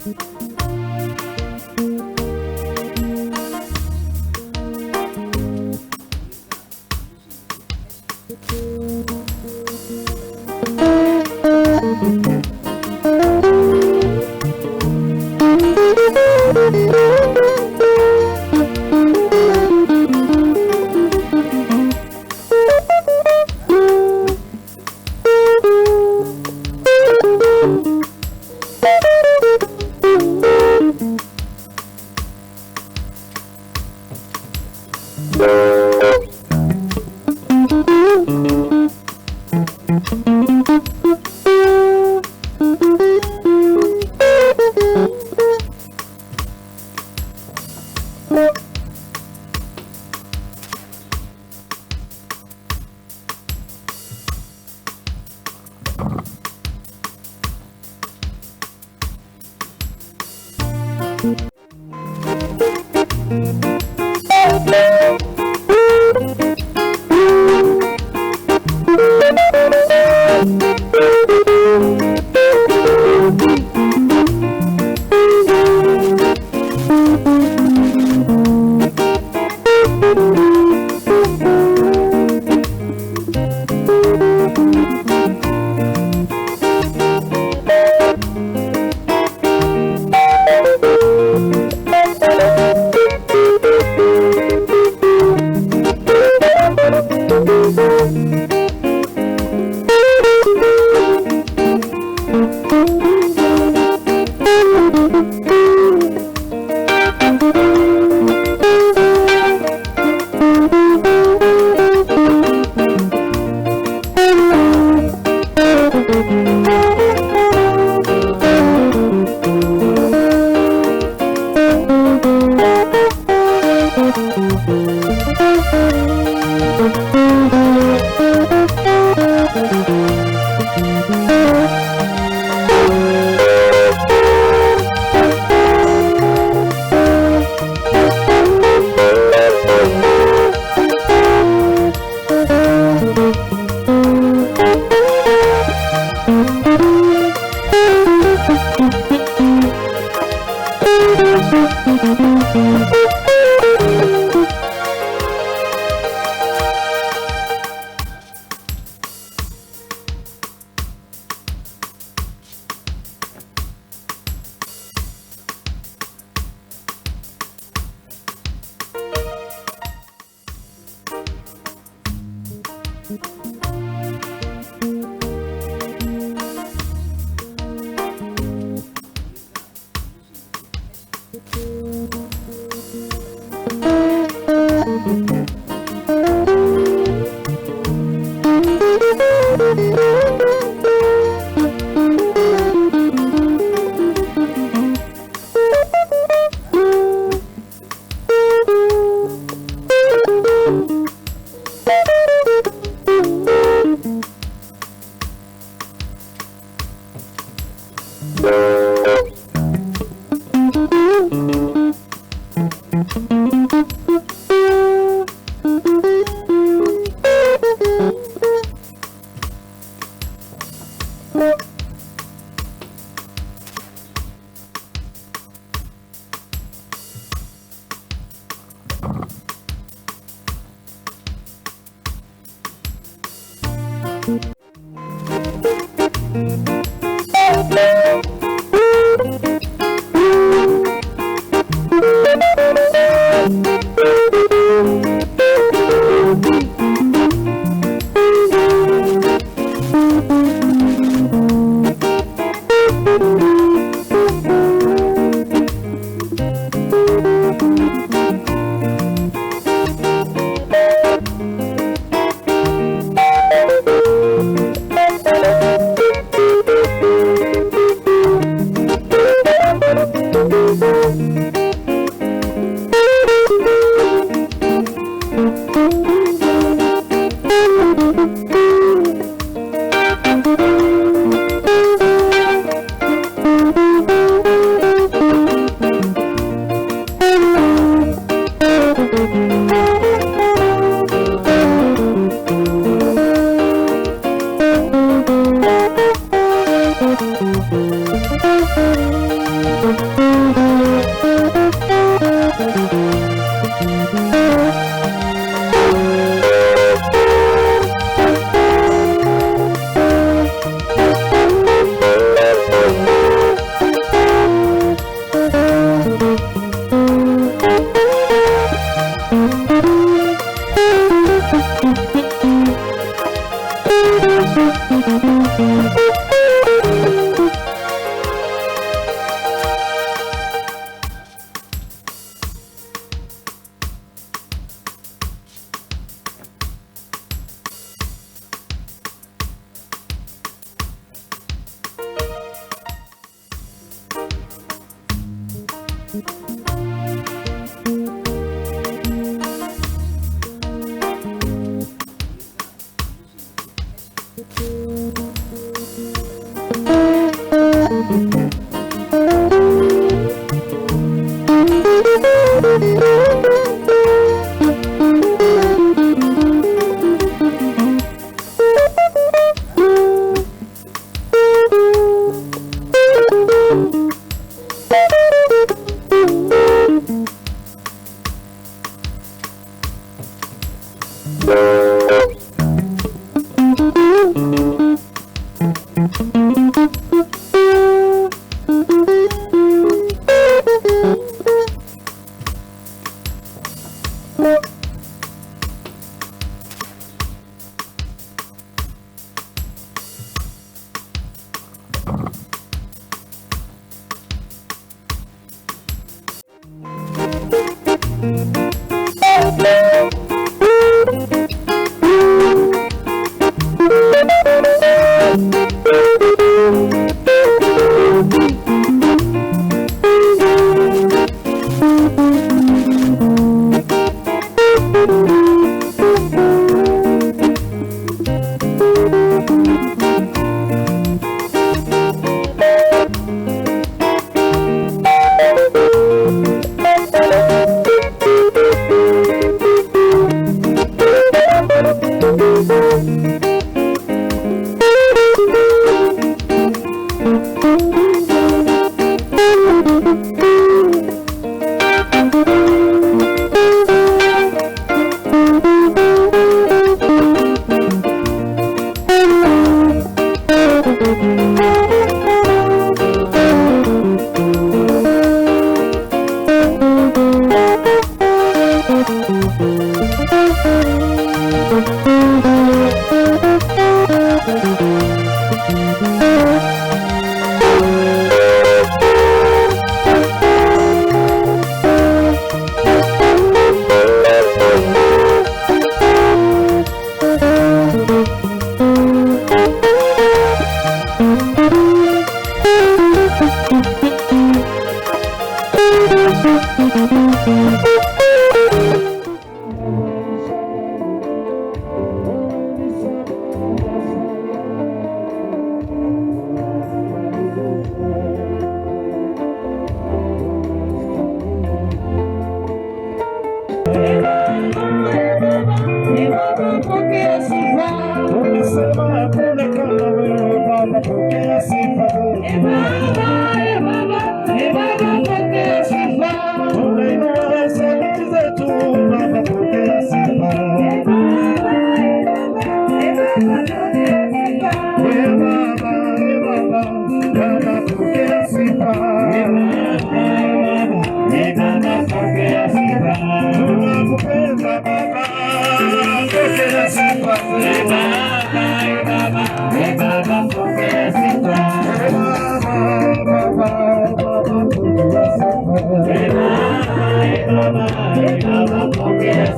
Thank you.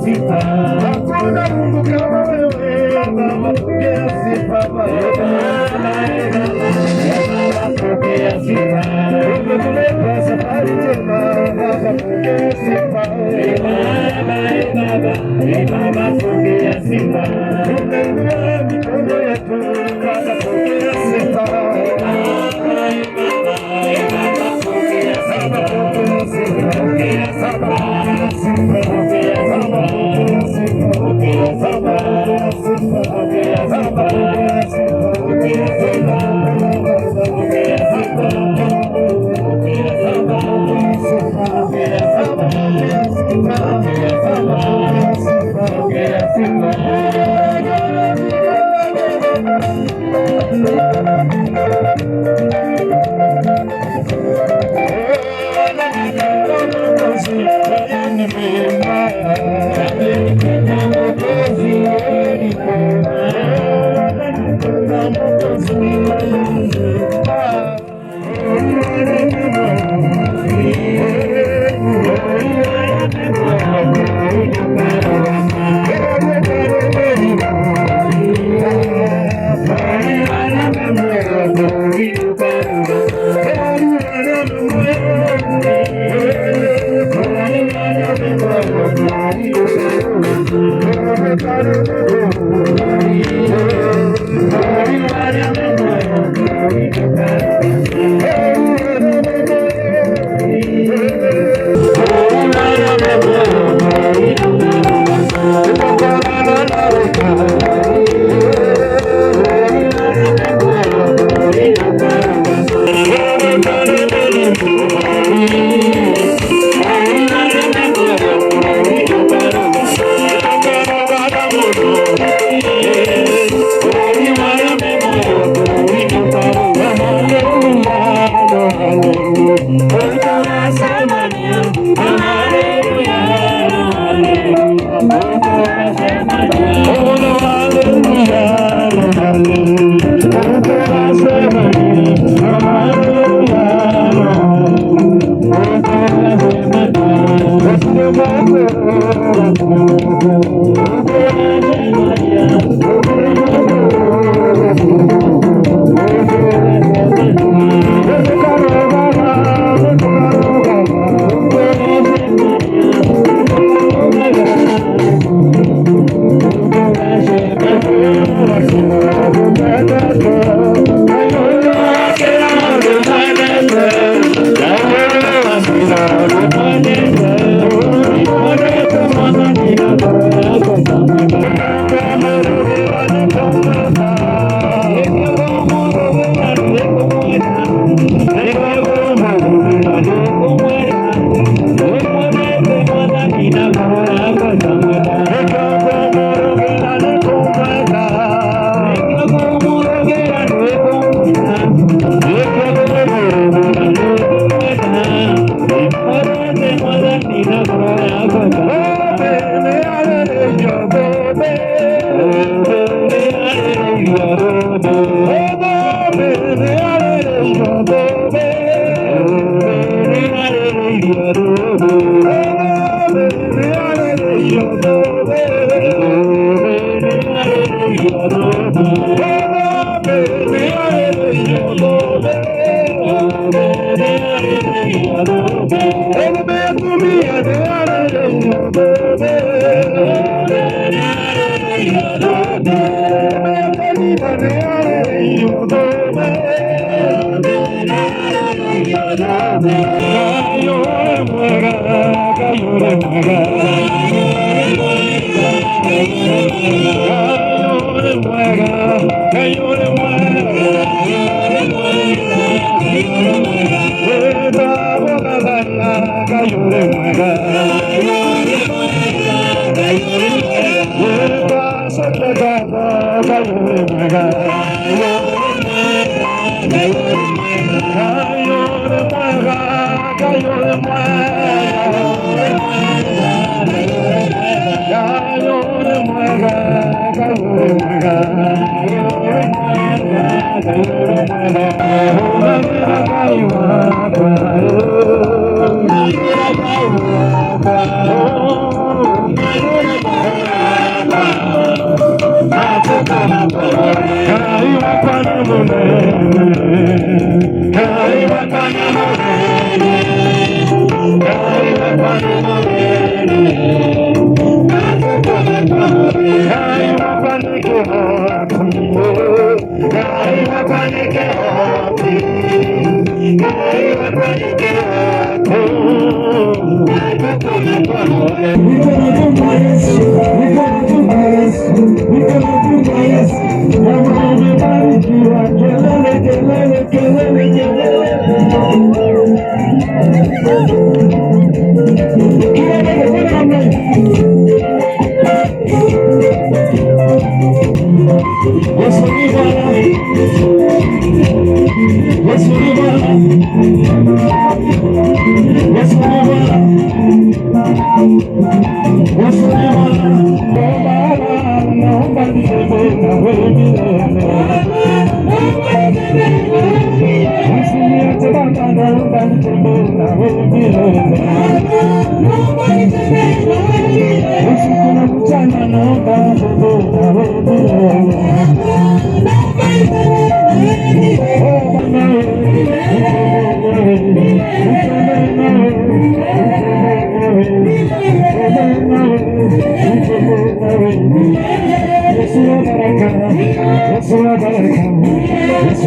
Hakuna Mungu kama wewe, Baba, pokea sifa Baba. Pokea sifa. Umetuletea safari njema, Baba, pokea sifa. Baba, Baba, pokea sifa. Tunainua mikono yetu, Baba, pokea sifa. Baba, pokea sifa. Baba, pokea sifa. Baba, pokea sifa. Baba, pokea sifa. Baba, pokea sifa.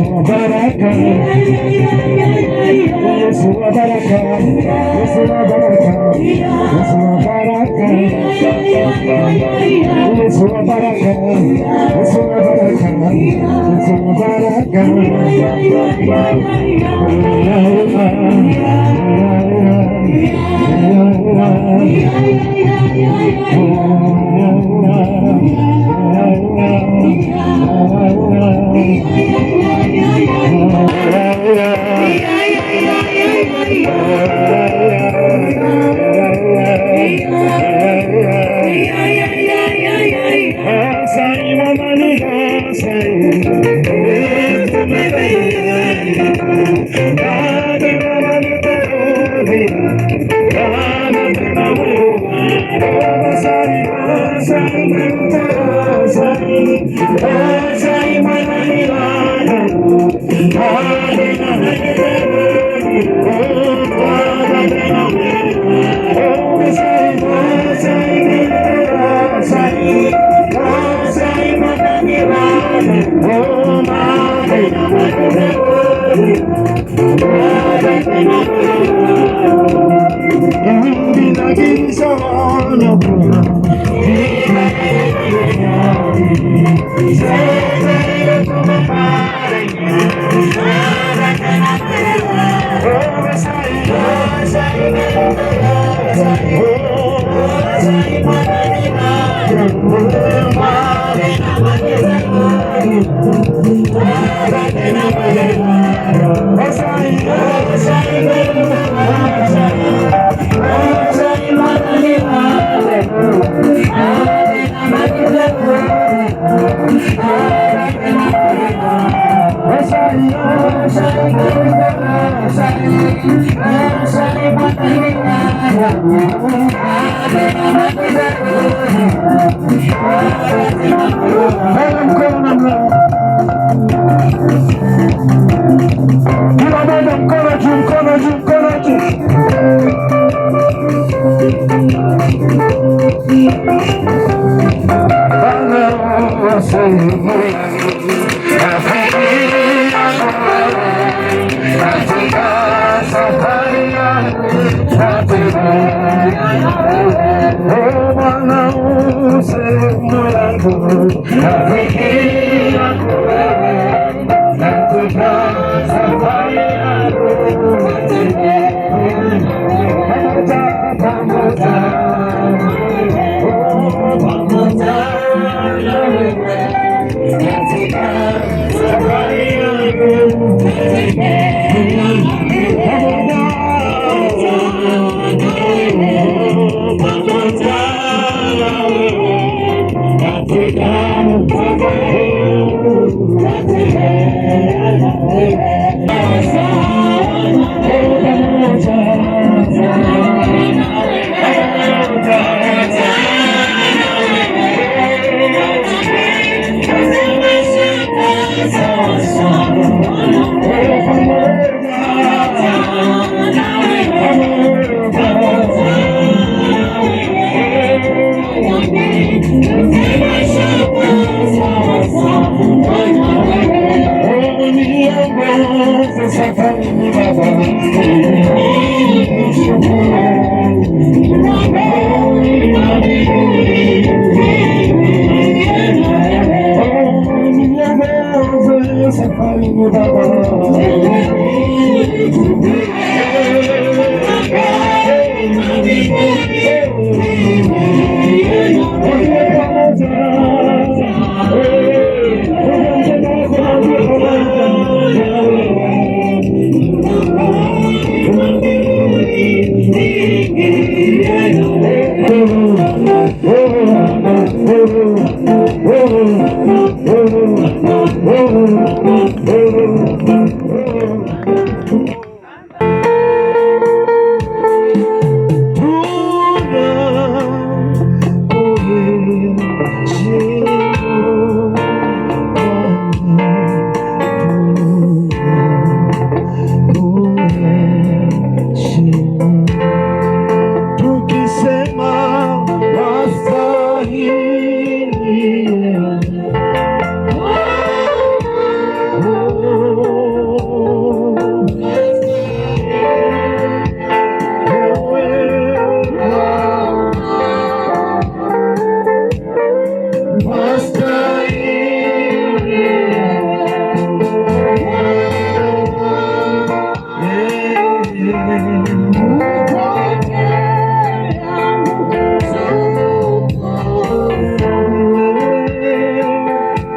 Yesu wa baraka, Yesu wa baraka, Yesu wa baraka, Yesu wa baraka, Yesu wa baraka, Yesu wa baraka, Yesu wa baraka. Kila moja mkono juu, mkono juu, mkono juu. Bwana katika safari yangu Bwana sehemu yangu, rafiki yangu wewe, katika safari yangu pamoja, pamoja, pamoja na wewe katika safari yangu Baba.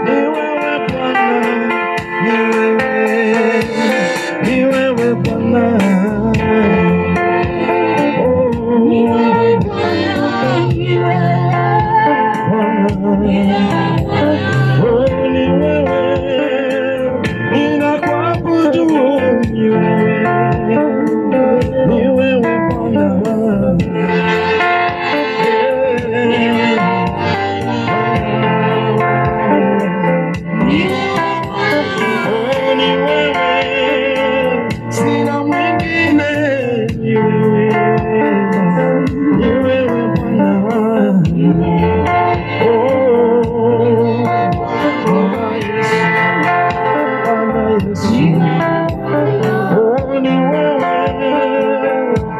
Ni wewe Bwana, ni wewe, ni wewe Bwana. Oh, Bwana. Oh, ni wewe, ninakuabudu, ni wewe, ni wewe Bwana. Oh, ni wewe, sina mwingine, ni wewe, ni wewe Bwana. Oh, Bwana Yesu, Bwana Yesu. Oh, ni wewe,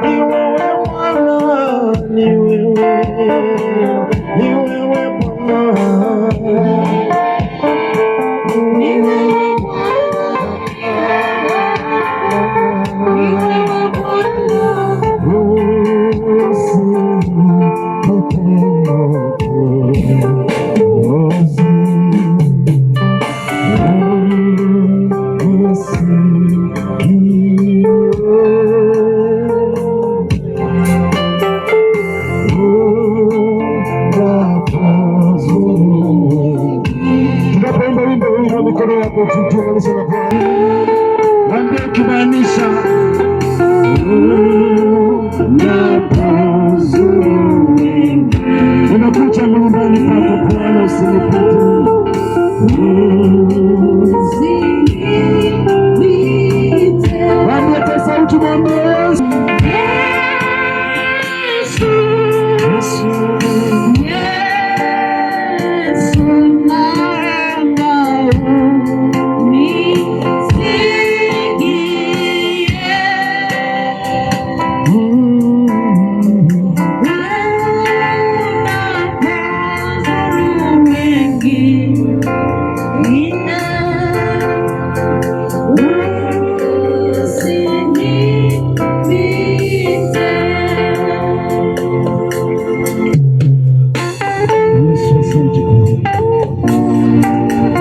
ni wewe Bwana, ni wewe, ni wewe Bwana. Tunapoimba wimbo huu na mikono yako tutuunganishe na Bwana. Mwambie ukimaanisha ninakuja mlangoni pako Bwana, usinipite. Mwambie kwa sauti, mwambie Yesu. Yesu. Yesu naomba unisikie. Unapozuru wengine, usinipite. Yesu, asante kwa hili.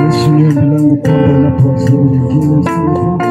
Yesu, ni ombi langu kwamba unapowazuru wengine usinipite.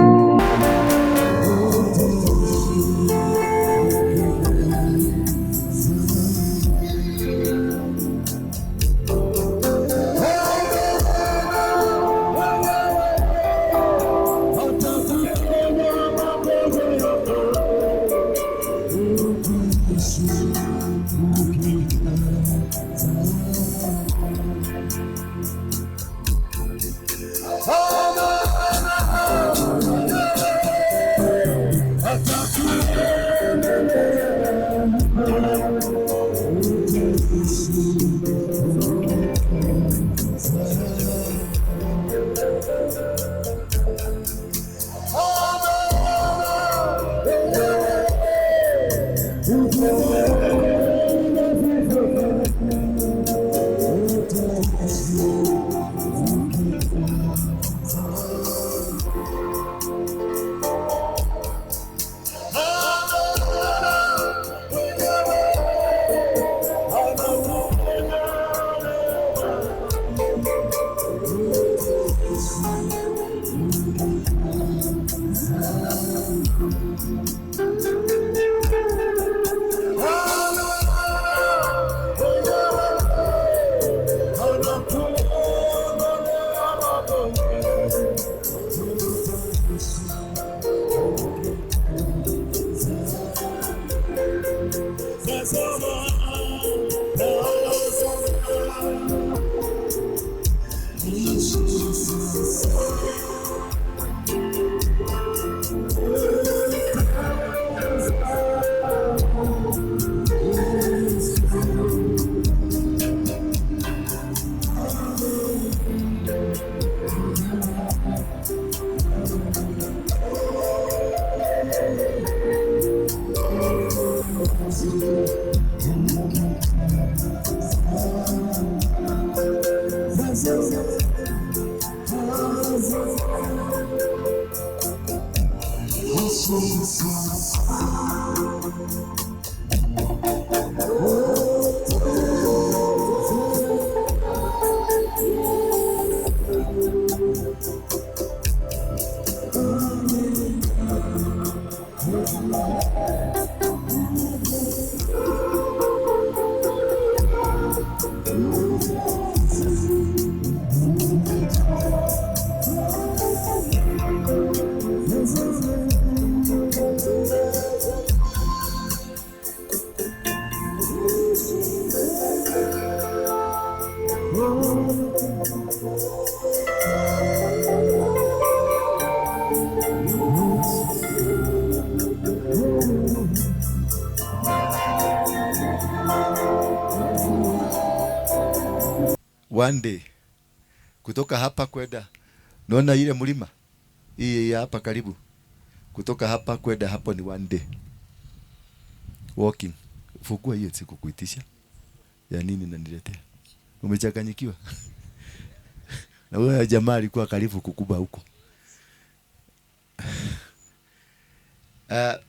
One day kutoka hapa kwenda, naona ile mlima hii ya hapa karibu, kutoka hapa kwenda hapo ni one day walking. Fungua hiyo, sikukuitisha ya nini naniletea, umechanganyikiwa na huyo jamaa alikuwa karibu kukuba huko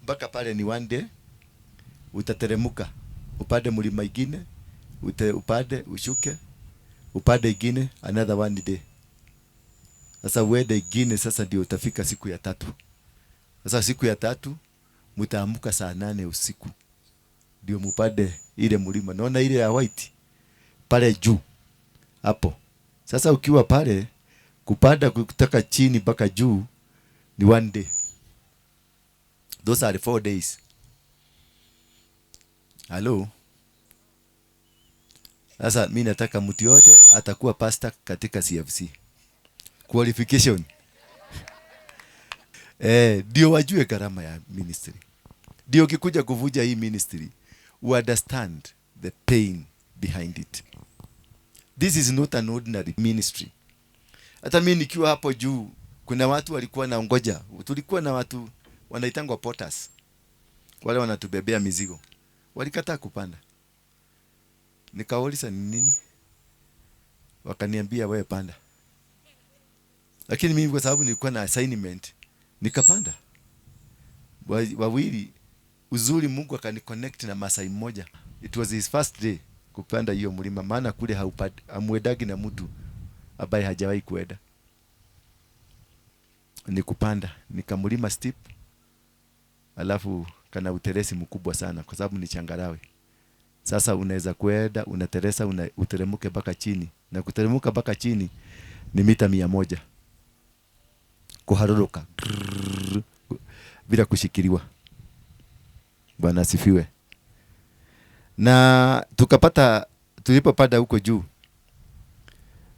mpaka pale ni one day. Utateremuka upande mlima ingine, upande ushuke upande ingine, another one day. Sasa uende ingine, sasa ndio utafika siku ya tatu. Sasa siku ya tatu mtaamka saa 8 usiku ndio mupande ile mlima, naona ile ya white pale juu hapo. Sasa ukiwa pale kupanda kutoka chini mpaka juu ni one day. Those are 4 days. Hello. Sasa mi nataka mtu yote atakuwa pastor katika CFC. Qualification. Ndio wajue gharama ya ministry. Ndio ukikuja kuvuja hii ministry, understand the pain behind it. This is not an ordinary ministry. Hata mi nikiwa hapo juu, kuna watu walikuwa na ngoja. Tulikuwa na watu wanaitangwa porters. Wale wanatubebea mizigo. Walikataa kupanda. Nikawauliza ni nini? Wakaniambia wewe panda. Lakini mimi kwa sababu nilikuwa na assignment, nikapanda. Wawili, uzuri Mungu akaniconnect na Masai mmoja. It was his first day kupanda hiyo mlima, maana kule hamuendagi na mtu ambaye hajawahi kuenda. Ni kupanda, nikamlima steep, alafu kana uteresi mkubwa sana kwa sababu ni changarawe. Sasa unaweza kuenda, unateresa, uteremuke mpaka chini, na kuteremuka mpaka chini ni mita 100. Kuharuruka bila kushikiliwa. Bwana asifiwe. Na tukapata, tulipopanda huko juu,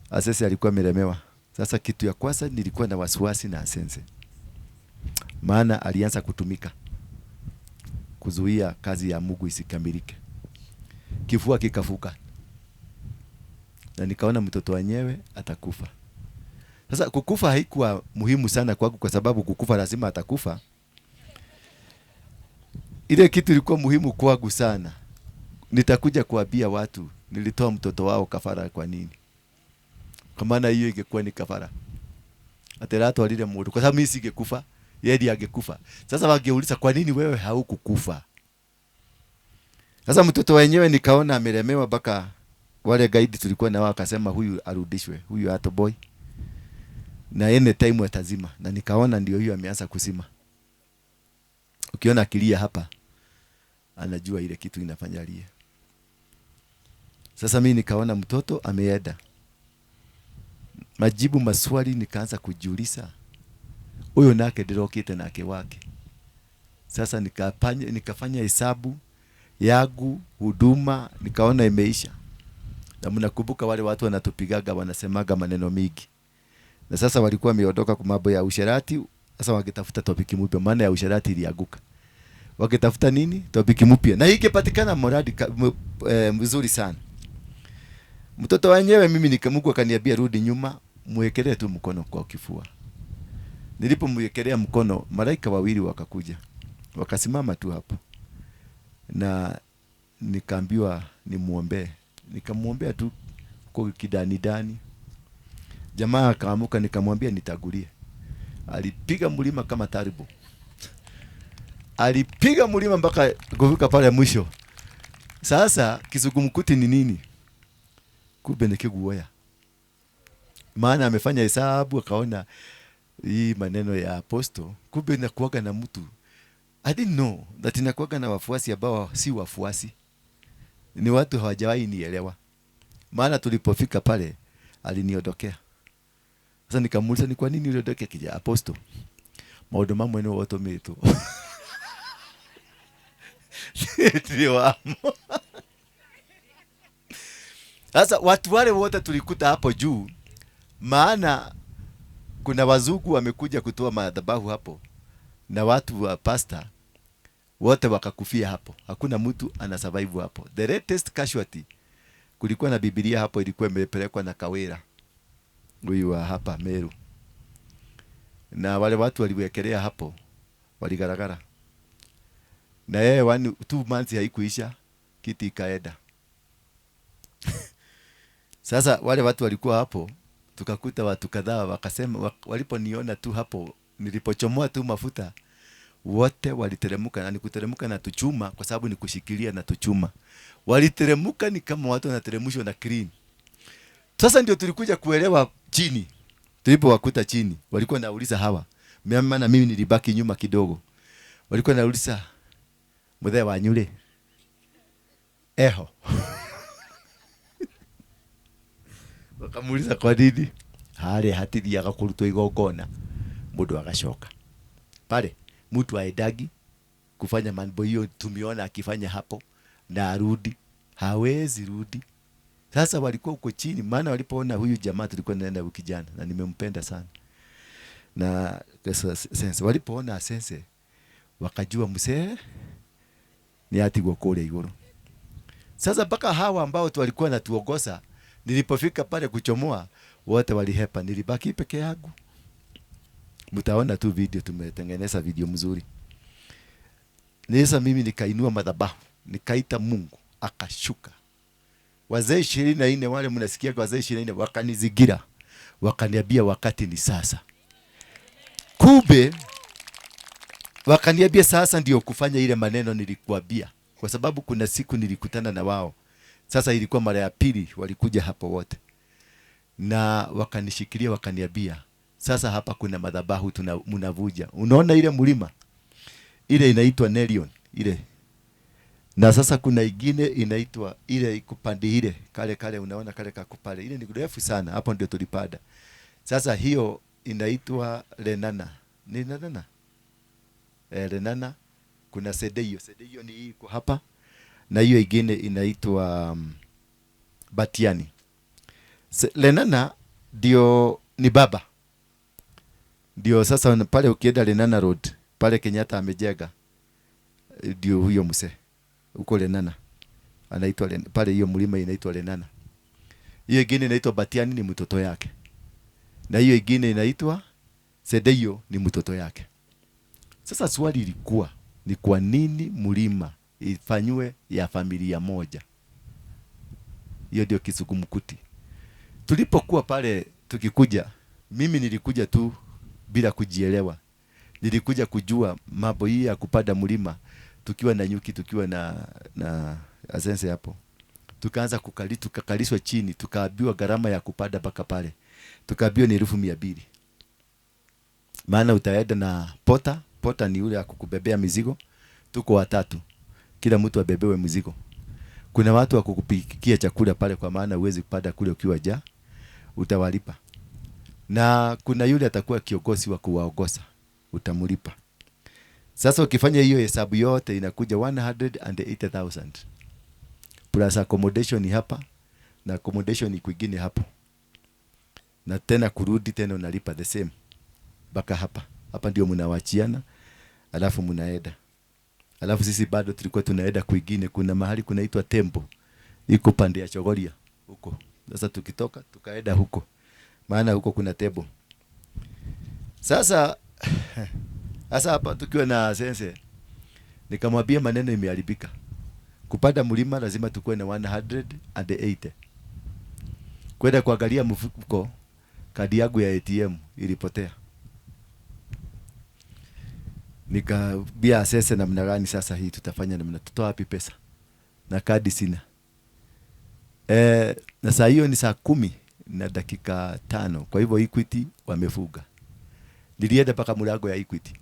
Asese alikuwa amelemewa. Sasa kitu ya kwanza nilikuwa na wasiwasi na Asese, maana alianza kutumika kuzuia kazi ya Mungu isikamilike. Kifua kikafuka na nikaona mtoto wenyewe atakufa. Sasa kukufa haikuwa muhimu sana kwangu, kwa sababu kukufa lazima atakufa. Ile kitu ilikuwa muhimu kwangu sana, nitakuja kuambia watu nilitoa mtoto wao kafara kwa nini, kwa maana hiyo ingekuwa ni kafara ateratwarire mundu, kwa sababu mimi singekufa, yeye ndiye angekufa. Sasa wangeuliza kwa nini wewe haukukufa? Sasa mtoto wenyewe nikaona amelemewa, mpaka wale guide tulikuwa na wao akasema huyu arudishwe, huyu atoboi na any time atazima, na nikaona ndio hiyo ameanza kuzima. Ukiona akilia hapa anajua ile kitu inafanya alie. Sasa mimi nikaona mtoto ameenda. Majibu maswali nikaanza kujiuliza, huyo nake ndirokite nake wake. Sasa nikafanya hesabu yangu huduma, nikaona imeisha. Na mnakumbuka wale watu wanatupigaga wanasemaga maneno mingi. Na sasa walikuwa wameondoka kwa mambo ya usherati, sasa wakitafuta topiki mpya, maana ya usherati ilianguka. Wakitafuta nini? Topiki mpya. Na hii ingepatikana mradi mzuri sana. Mtoto wenyewe mimi Mungu akaniambia rudi nyuma, muwekelee tu mkono kwa kifua. Nilipomwekelea mkono, malaika wawili wakakuja. Wakasimama tu hapo. Na nikaambiwa nimuombee. Nikamuombea tu kwa kidani dani. Jamaa akaamuka, nikamwambia nitagulie. Alipiga mlima kama taribu. Alipiga mlima mpaka kufika pale mwisho. Sasa kizungumkuti ni nini? Kumbe ni kiguoya. Maana amefanya hesabu akaona hii maneno ya apostle, kumbe inakuwaga na mtu. I didn't know that inakuwaga na wafuasi ambao si wafuasi. Ni watu hawajawahi nielewa. Maana tulipofika pale aliniondokea. Sasa nikamuuliza ni kwa nini uliondokea kija apostle? Maundu mamwe nĩ wotomitwo. Ndio wamo. Sasa watu wale wote tulikuta hapo juu, maana kuna wazungu wamekuja kutoa madhabahu hapo na watu wa pasta wote wakakufia hapo. Hakuna mtu ana survive hapo. The latest casualty, kulikuwa na Biblia hapo ilikuwa imepelekwa na Kawira huyu wa hapa Meru, na wale watu waliwekelea hapo waligaragara na yeye 1-2 months haikuisha, kiti ikaenda. Sasa wale watu walikuwa hapo, tukakuta watu kadhaa wakasema, waliponiona tu hapo nilipochomoa tu mafuta, wote waliteremuka, na nikuteremuka na tuchuma, kwa sababu ni kushikilia na tuchuma. Waliteremuka ni kama watu wanateremshwa na crane. Sasa ndio tulikuja kuelewa chini, tulipowakuta chini, walikuwa nauliza hawa, maana mimi nilibaki nyuma kidogo, walikuwa nauliza muthee wanyu rĩ eho. Wakamuuliza kwa nini harĩa hatithiaga kũrutwo igongona mũndũ agacoka pale, mtu aendagi kufanya mambo hiyo tumeona akifanya hapo na arudi, hawezi rudi. Sasa walikuwa huko chini, maana walipoona huyu jamaa tulikuwa naenda wiki jana na nimempenda sana na sense, walipoona sense wakajua msee ni atigwo kũrĩa igũrũ. Sasa mpaka hawa ambao tu walikuwa natuongoza, nilipofika pale kuchomoa, wote walihepa, nilibaki peke yangu. Mtaona tu video, tumetengeneza video mzuri. Nisa mimi nikainua madhabahu, nikaita Mungu, akashuka. Wazee 24 wale mnasikia wazee 24 wakanizingira, wakaniambia wakati ni sasa. Kumbe wakaniambia sasa ndio kufanya ile maneno nilikuambia, kwa sababu kuna siku nilikutana na wao. Sasa ilikuwa mara ya pili walikuja hapo wote, na wakanishikilia wakaniambia, sasa hapa kuna madhabahu tuna mnavuja. Unaona ile mlima ile inaitwa Nelion ile, na sasa kuna ingine inaitwa ile iko pande ile kale kale, unaona kale kakupale, ile ni refu sana, hapo ndio tulipanda. Sasa hiyo inaitwa Lenana, ni Lenana Lenana. Kuna Sedeio, Sedeio ni hii iko hapa, na hiyo ingine inaitwa Batiani. Lenana ndio ni baba, ndio sasa pale ukienda Lenana Road pale Kenyatta amejenga, ndio huyo mzee huko Lenana anaitwa pale, hiyo mlima inaitwa Lenana. Hiyo ingine inaitwa Batiani ni mtoto yake, na hiyo ingine inaitwa Sedeio ni mtoto yake. Sasa swali ilikuwa ni kwa nini mlima ifanywe ya familia moja? Hiyo ndio kizungumkuti. Tulipokuwa pale tukikuja, mimi nilikuja tu bila kujielewa. Nilikuja kujua mambo hii ya kupanda mlima tukiwa na nyuki, tukiwa na asense hapo. Tukaanza kukali, tukakalishwa chini, tukaambiwa gharama ya kupanda mpaka pale. Tukaambiwa ni 200,000. Maana utaenda na porter, porter ni yule ya kukubebea mizigo. Tuko watatu, kila mtu abebewe mzigo. Kuna watu wa kukupikia chakula pale, kwa maana huwezi kupanda kule ukiwa njaa, utawalipa. Na kuna yule atakuwa kiongozi wa kuwaongoza, utamlipa. Sasa ukifanya hiyo hesabu yote inakuja 180,000 plus accommodation hapa na accommodation kwingine hapo, na tena kurudi tena unalipa the same mpaka hapa. Hapa ndio mnawachiana, alafu mnaenda. Alafu sisi bado tulikuwa tunaenda kwingine, kuna mahali kunaitwa Tembo, iko pande ya Chogoria huko. Sasa tukitoka tukaenda huko, maana huko kuna tembo. Sasa hapa tukiwa na sense, nikamwambia maneno imeharibika. Kupanda mlima lazima tukuwe na 180. Kwenda kuangalia mfuko, kadi yangu ya ATM ilipotea. Nikaambia Asese, namna gani sasa hii tutafanya namna, tutoa wapi pesa na kadi sina. Na saa hiyo ni saa 10:05, kwa hivyo Equity wamefuga. Nilienda mpaka mlango ya Equity,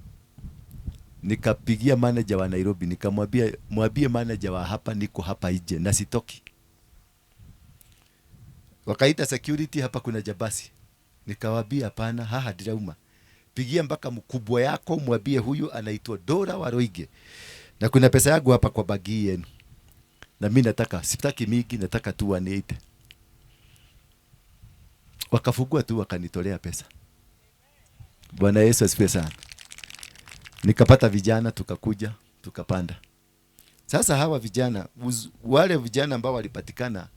nikapigia manager wa Nairobi, nikamwambia, "Mwambie manager wa hapa niko hapa nje na sitoki." Wakaita security, "Hapa kuna jabasi." Nikawaambia, "Hapana, haha ndirauma. Pigia mpaka mkubwa yako, mwambie huyu anaitwa Dora Waruinge na kuna pesa yangu hapa kwa bagi yenu, na mi nataka, sitaki mingi, nataka tu 180." Wakafungua tu wakanitolea pesa. Bwana Yesu asifiwe sana. Nikapata vijana, tukakuja tukapanda. Sasa hawa vijana wale vijana ambao walipatikana,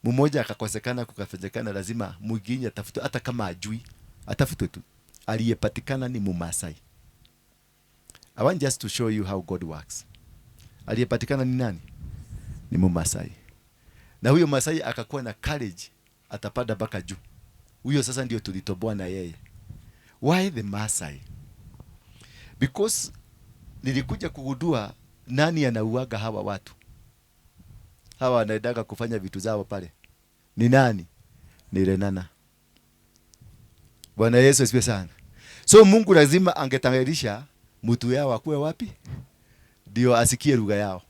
mmoja akakosekana, kukafezekana, lazima mwingine atafutwe, hata kama ajui, atafutwe tu. Aliyepatikana ni Mumasai. I want just to show you how God works. Aliyepatikana ni nani? Ni Mumasai. Na huyo Masai akakuwa na courage, atapanda mpaka juu. Huyo sasa ndio tulitoboa na yeye. Why the Masai? Because nilikuja kugundua nani anauaga hawa watu. Hawa wanaendaga kufanya vitu zao pale. Ni nani? Ni Lenana. Bwana Yesu asifiwe sana. So Mungu lazima angetayarisha mtu yao akuwe wapi? Ndio asikie lugha yao.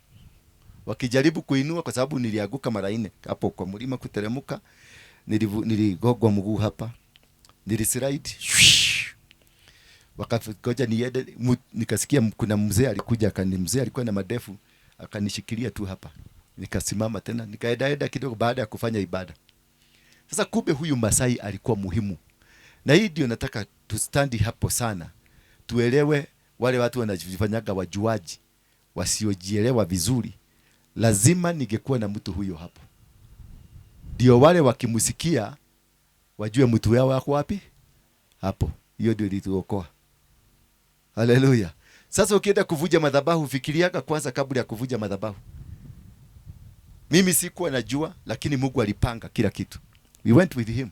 Wakijaribu kuinua, kwa sababu nilianguka mara nne hapo kwa mlima kuteremuka, niligongwa mguu hapa, nilislide, wakagoja niende, nikasikia kuna mzee alikuja, mzee alikuwa na madefu, akanishikilia tu hapa, nikasimama tena, nikaendaenda kidogo baada ya kufanya ibada. Sasa kumbe huyu Masai alikuwa muhimu, na hii ndio nataka tustandi hapo sana, tuelewe wale watu wanajifanyaga wajuaji wasiojielewa vizuri. Lazima ningekuwa na mtu huyo hapo, ndio wale wakimsikia wajue mtu yao wako wapi hapo. Hiyo ndio ilituokoa. Haleluya! Sasa ukienda kuvuja madhabahu, fikiriaga kwanza kabla ya kuvuja madhabahu. Mimi sikuwa najua, lakini Mungu alipanga kila kitu. We went with him.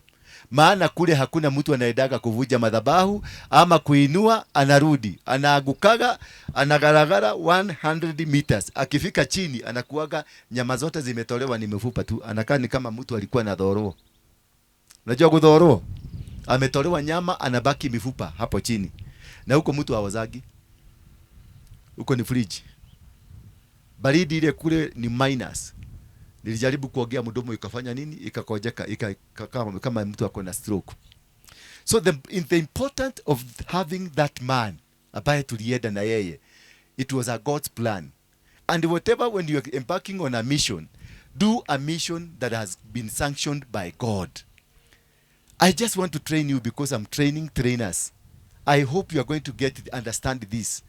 Maana kule hakuna mtu anaendaga kuvuja madhabahu ama kuinua, anarudi anaagukaga, anagaragara 100 meters. Akifika chini anakuaga nyama zote zimetolewa, ni mifupa tu, anakaa ni kama mtu alikuwa na dhoro. Unajua kudhoro? Ametolewa nyama, anabaki mifupa hapo chini, na huko mtu hawazagi, huko ni fridge. Baridi ile kule ni minus. Nilijaribu kuongea, mdomo ikafanya nini, ikakojeka, kama mtu ako na stroke. So the important of having that man ambaye tulienda na yeye, it was a God's plan. And whatever, when you are embarking on a mission, do a mission that has been sanctioned by God. I just want to train you because I'm training trainers. I hope you are going to get it, understand this.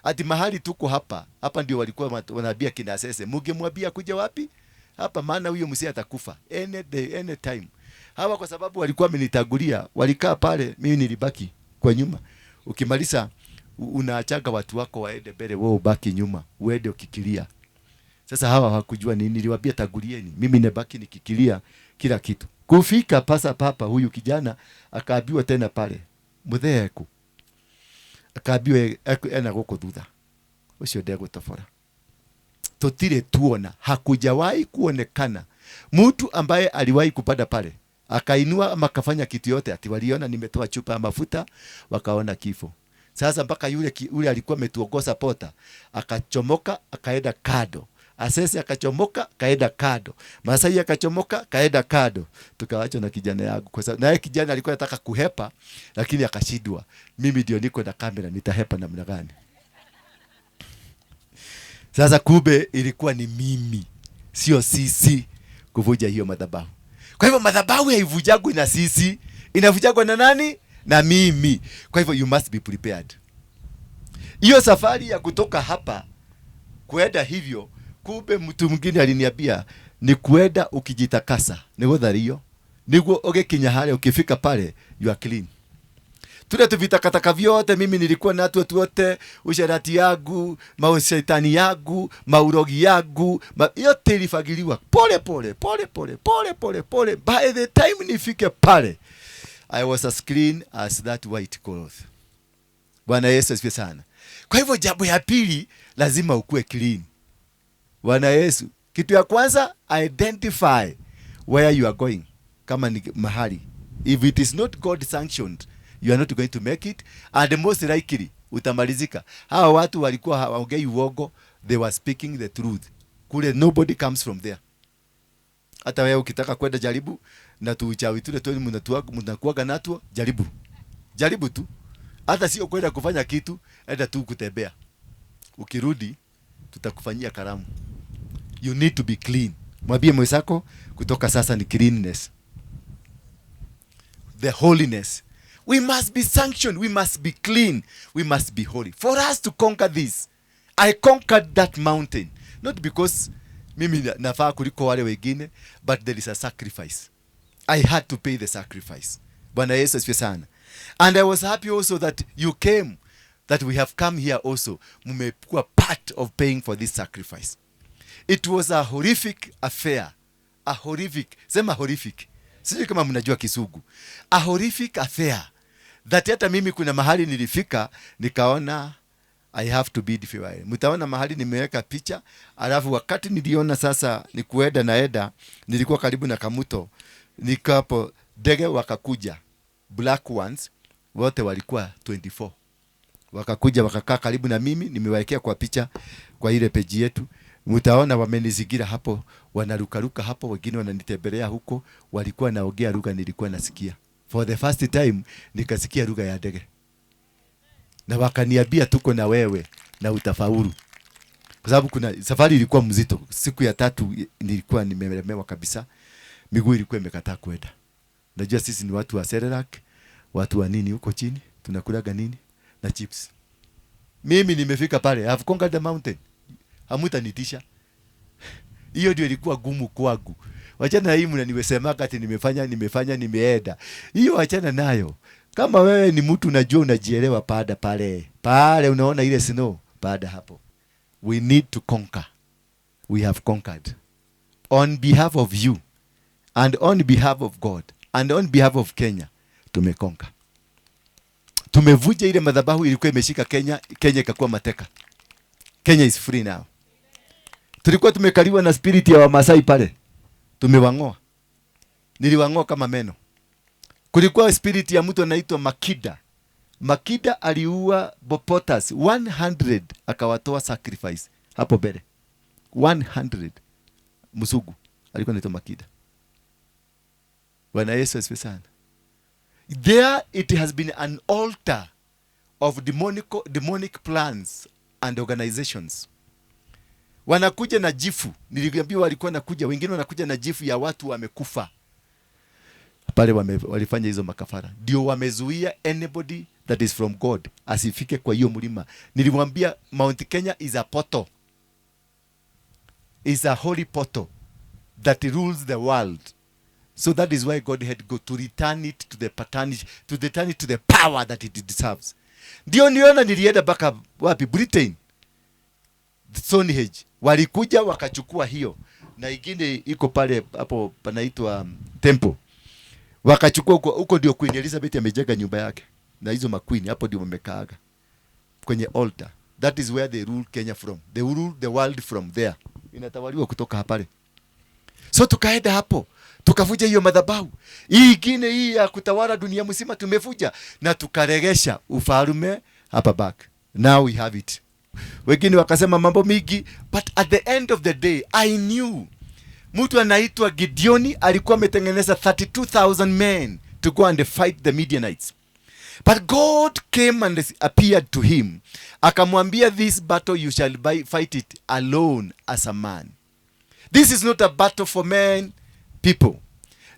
Ati mahali tuko hapa, hapa ndio walikuwa wanaambia kina Asese, "Mungemwambia kuja wapi? Hapa, maana huyo mzee atakufa any day, any time." Hawa kwa sababu walikuwa wamenitangulia, walikaa pale, mimi nilibaki kwa nyuma. Ukimaliza unaachaga watu wako waende mbele, wewe ubaki nyuma, uende ukikilia. Sasa hawa hawakujua nini, niliwaambia tangulieni, mimi nabaki nikikilia kila kitu. Kufika pasa papa, huyu kijana akaambiwa tena pale, "Muthee eku," akaambiwa ena gũkũ thutha ũcio ndegũtobora. Tutire tuona, hakujawahi kuonekana mtu ambaye aliwahi kupanda pale akainua ama akafanya kitu yote, ati waliona nimetoa chupa ya mafuta wakaona kifo. Sasa mpaka yule alikuwa ametuongoza pota akachomoka akaenda kado, Asese akachomoka kaenda kado, Masai akachomoka kaenda kado, tukawachwa na kijana yangu, kwa sababu naye kijana alikuwa anataka kuhepa lakini akashindwa. Mimi ndio niko na kamera, nitahepa namna gani? Sasa kumbe ilikuwa ni mimi, sio sisi kuvuja hiyo madhabahu. Kwa hivyo madhabahu haivujagwi na sisi, inavujagwa na nani? Na mimi. Kwa hivyo you must be prepared. Hiyo safari ya kutoka hapa kwenda hivyo, kumbe mtu mwingine aliniambia ni kwenda ukijitakasa, ni guthario niguo ugikinya haria, ukifika pale you are clean. Tule tuvitakataka vyote mimi nilikuwa natwo tuote, usherati yangu, maushaitani yangu, maurogi yangu, yote ilifagiliwa pole pole pole pole pole pole pole. By the time nifike pale, I was as clean as that white cloth. Bwana Yesu asifiwe sana. Kwa hivyo jambo ya pili, lazima ukuwe clean. Bwana Yesu, kitu ya kwanza, identify where you are going. Kama ni mahali, if it is not God sanctioned, you are not going to make it, and most likely utamalizika. Hawa watu walikuwa hawaongei uongo, they were speaking the truth. Kule nobody comes from there. Hata wewe ukitaka kwenda, jaribu na tuuchawi tule tu mnakuaga natwo, jaribu, jaribu tu, hata sio kwenda kufanya kitu, enda tu kutembea. Ukirudi tutakufanyia karamu. You need to be clean. Mwambie mwenzako, kutoka sasa ni cleanness, the holiness. We must be sanctioned, we must be clean, we must be holy for us to conquer this. I conquered that mountain not because mimi nafaa kuliko wale wengine, but there is a sacrifice. I had to pay the sacrifice. Bwana Yesu asifiwe sana. And I was happy also that you came, that we have come here also. Mmekuwa part of paying for this sacrifice. It was a horrific affair, a horrific, sema horrific, sijui kama mnajua Kisugu, a horrific affair that hata mimi kuna mahali nilifika nikaona I have to be different. Mtaona mahali nimeweka picha, alafu wakati niliona sasa ni kuenda naenda, nilikuwa karibu na kamuto, nikapo ndege wakakuja, black ones, wote walikuwa 24, wakakuja wakakaa karibu na mimi. Nimewawekea kwa picha kwa ile peji yetu, mtaona wamenizingira hapo, wanarukaruka hapo, wengine wananitembelea huko. Walikuwa naongea lugha nilikuwa nasikia. For the first time nikasikia lugha ya ndege, na wakaniambia, "Tuko na wewe na utafaulu," kwa sababu kuna safari ilikuwa mzito. Siku ya tatu nilikuwa nimelemewa kabisa, miguu ilikuwa imekataa kwenda. Najua sisi ni watu wa Cerelac, watu wa nini huko chini, tunakulaga nini na chips. Mimi nimefika pale, I've conquered the mountain, hamutanitisha. Hiyo ndio ilikuwa gumu kwangu. Wachana na hii mnaniwesemaga ati nimefanya, nimefanya, nimeenda. Hiyo wachana nayo. Kama wewe ni mtu unajua unajielewa, pada pale pale, unaona ile snow, pada hapo. We need to conquer. We have conquered. On behalf of you and on behalf of God and on behalf of Kenya, tumeconquer. Tumevuja ile madhabahu ilikuwa imeshika Kenya, Kenya ikakuwa mateka. Kenya is free now. Tulikuwa tumekaliwa na spirit ya Wamasai pale, tumewang'oa. Niliwang'oa kama meno. Kulikuwa spirit ya mtu anaitwa Makida. Makida aliua Bopotas 100, akawatoa sacrifice hapo mbele 100. Msugu alikuwa anaitwa Makida. Bwana Yesu asifiwe sana. There it has been an altar of demonic plans and organizations. Wanakuja na jifu, niliambiwa walikuwa nakuja, wengine wanakuja na jifu ya watu wamekufa pale, walifanya hizo makafara, ndio wamezuia anybody that is from God asifike kwa hiyo mlima. Nilimwambia Mount Kenya is a portal, is a holy portal that rules the world. So that is why God had go to return it to the paternity, to return it to the power that it deserves. Ndio niona nilienda mpaka wapi? Britain. Stonehenge. Walikuja wakachukua hiyo na ingine iko pale hapo panaitwa temple. Wakachukua huko, huko ndio Queen Elizabeth amejenga nyumba yake na hizo maqueen hapo ndio wamekaaga kwenye altar. That is where they rule Kenya from. They rule the world from there. Inatawaliwa kutoka pale. So tukaenda hapo tukavuja hiyo madhabahu. Hii ingine hii ya kutawala dunia mzima tumevuja na tukaregesha ufalme hapa back. Now we have it. Wengine wakasema mambo mingi, but at the end of the day I knew mtu anaitwa Gideoni alikuwa ametengeneza 32,000 men to go and fight the Midianites. But God came and appeared to him. Akamwambia, "This battle you shall fight it alone as a man. This is not a battle for men, people."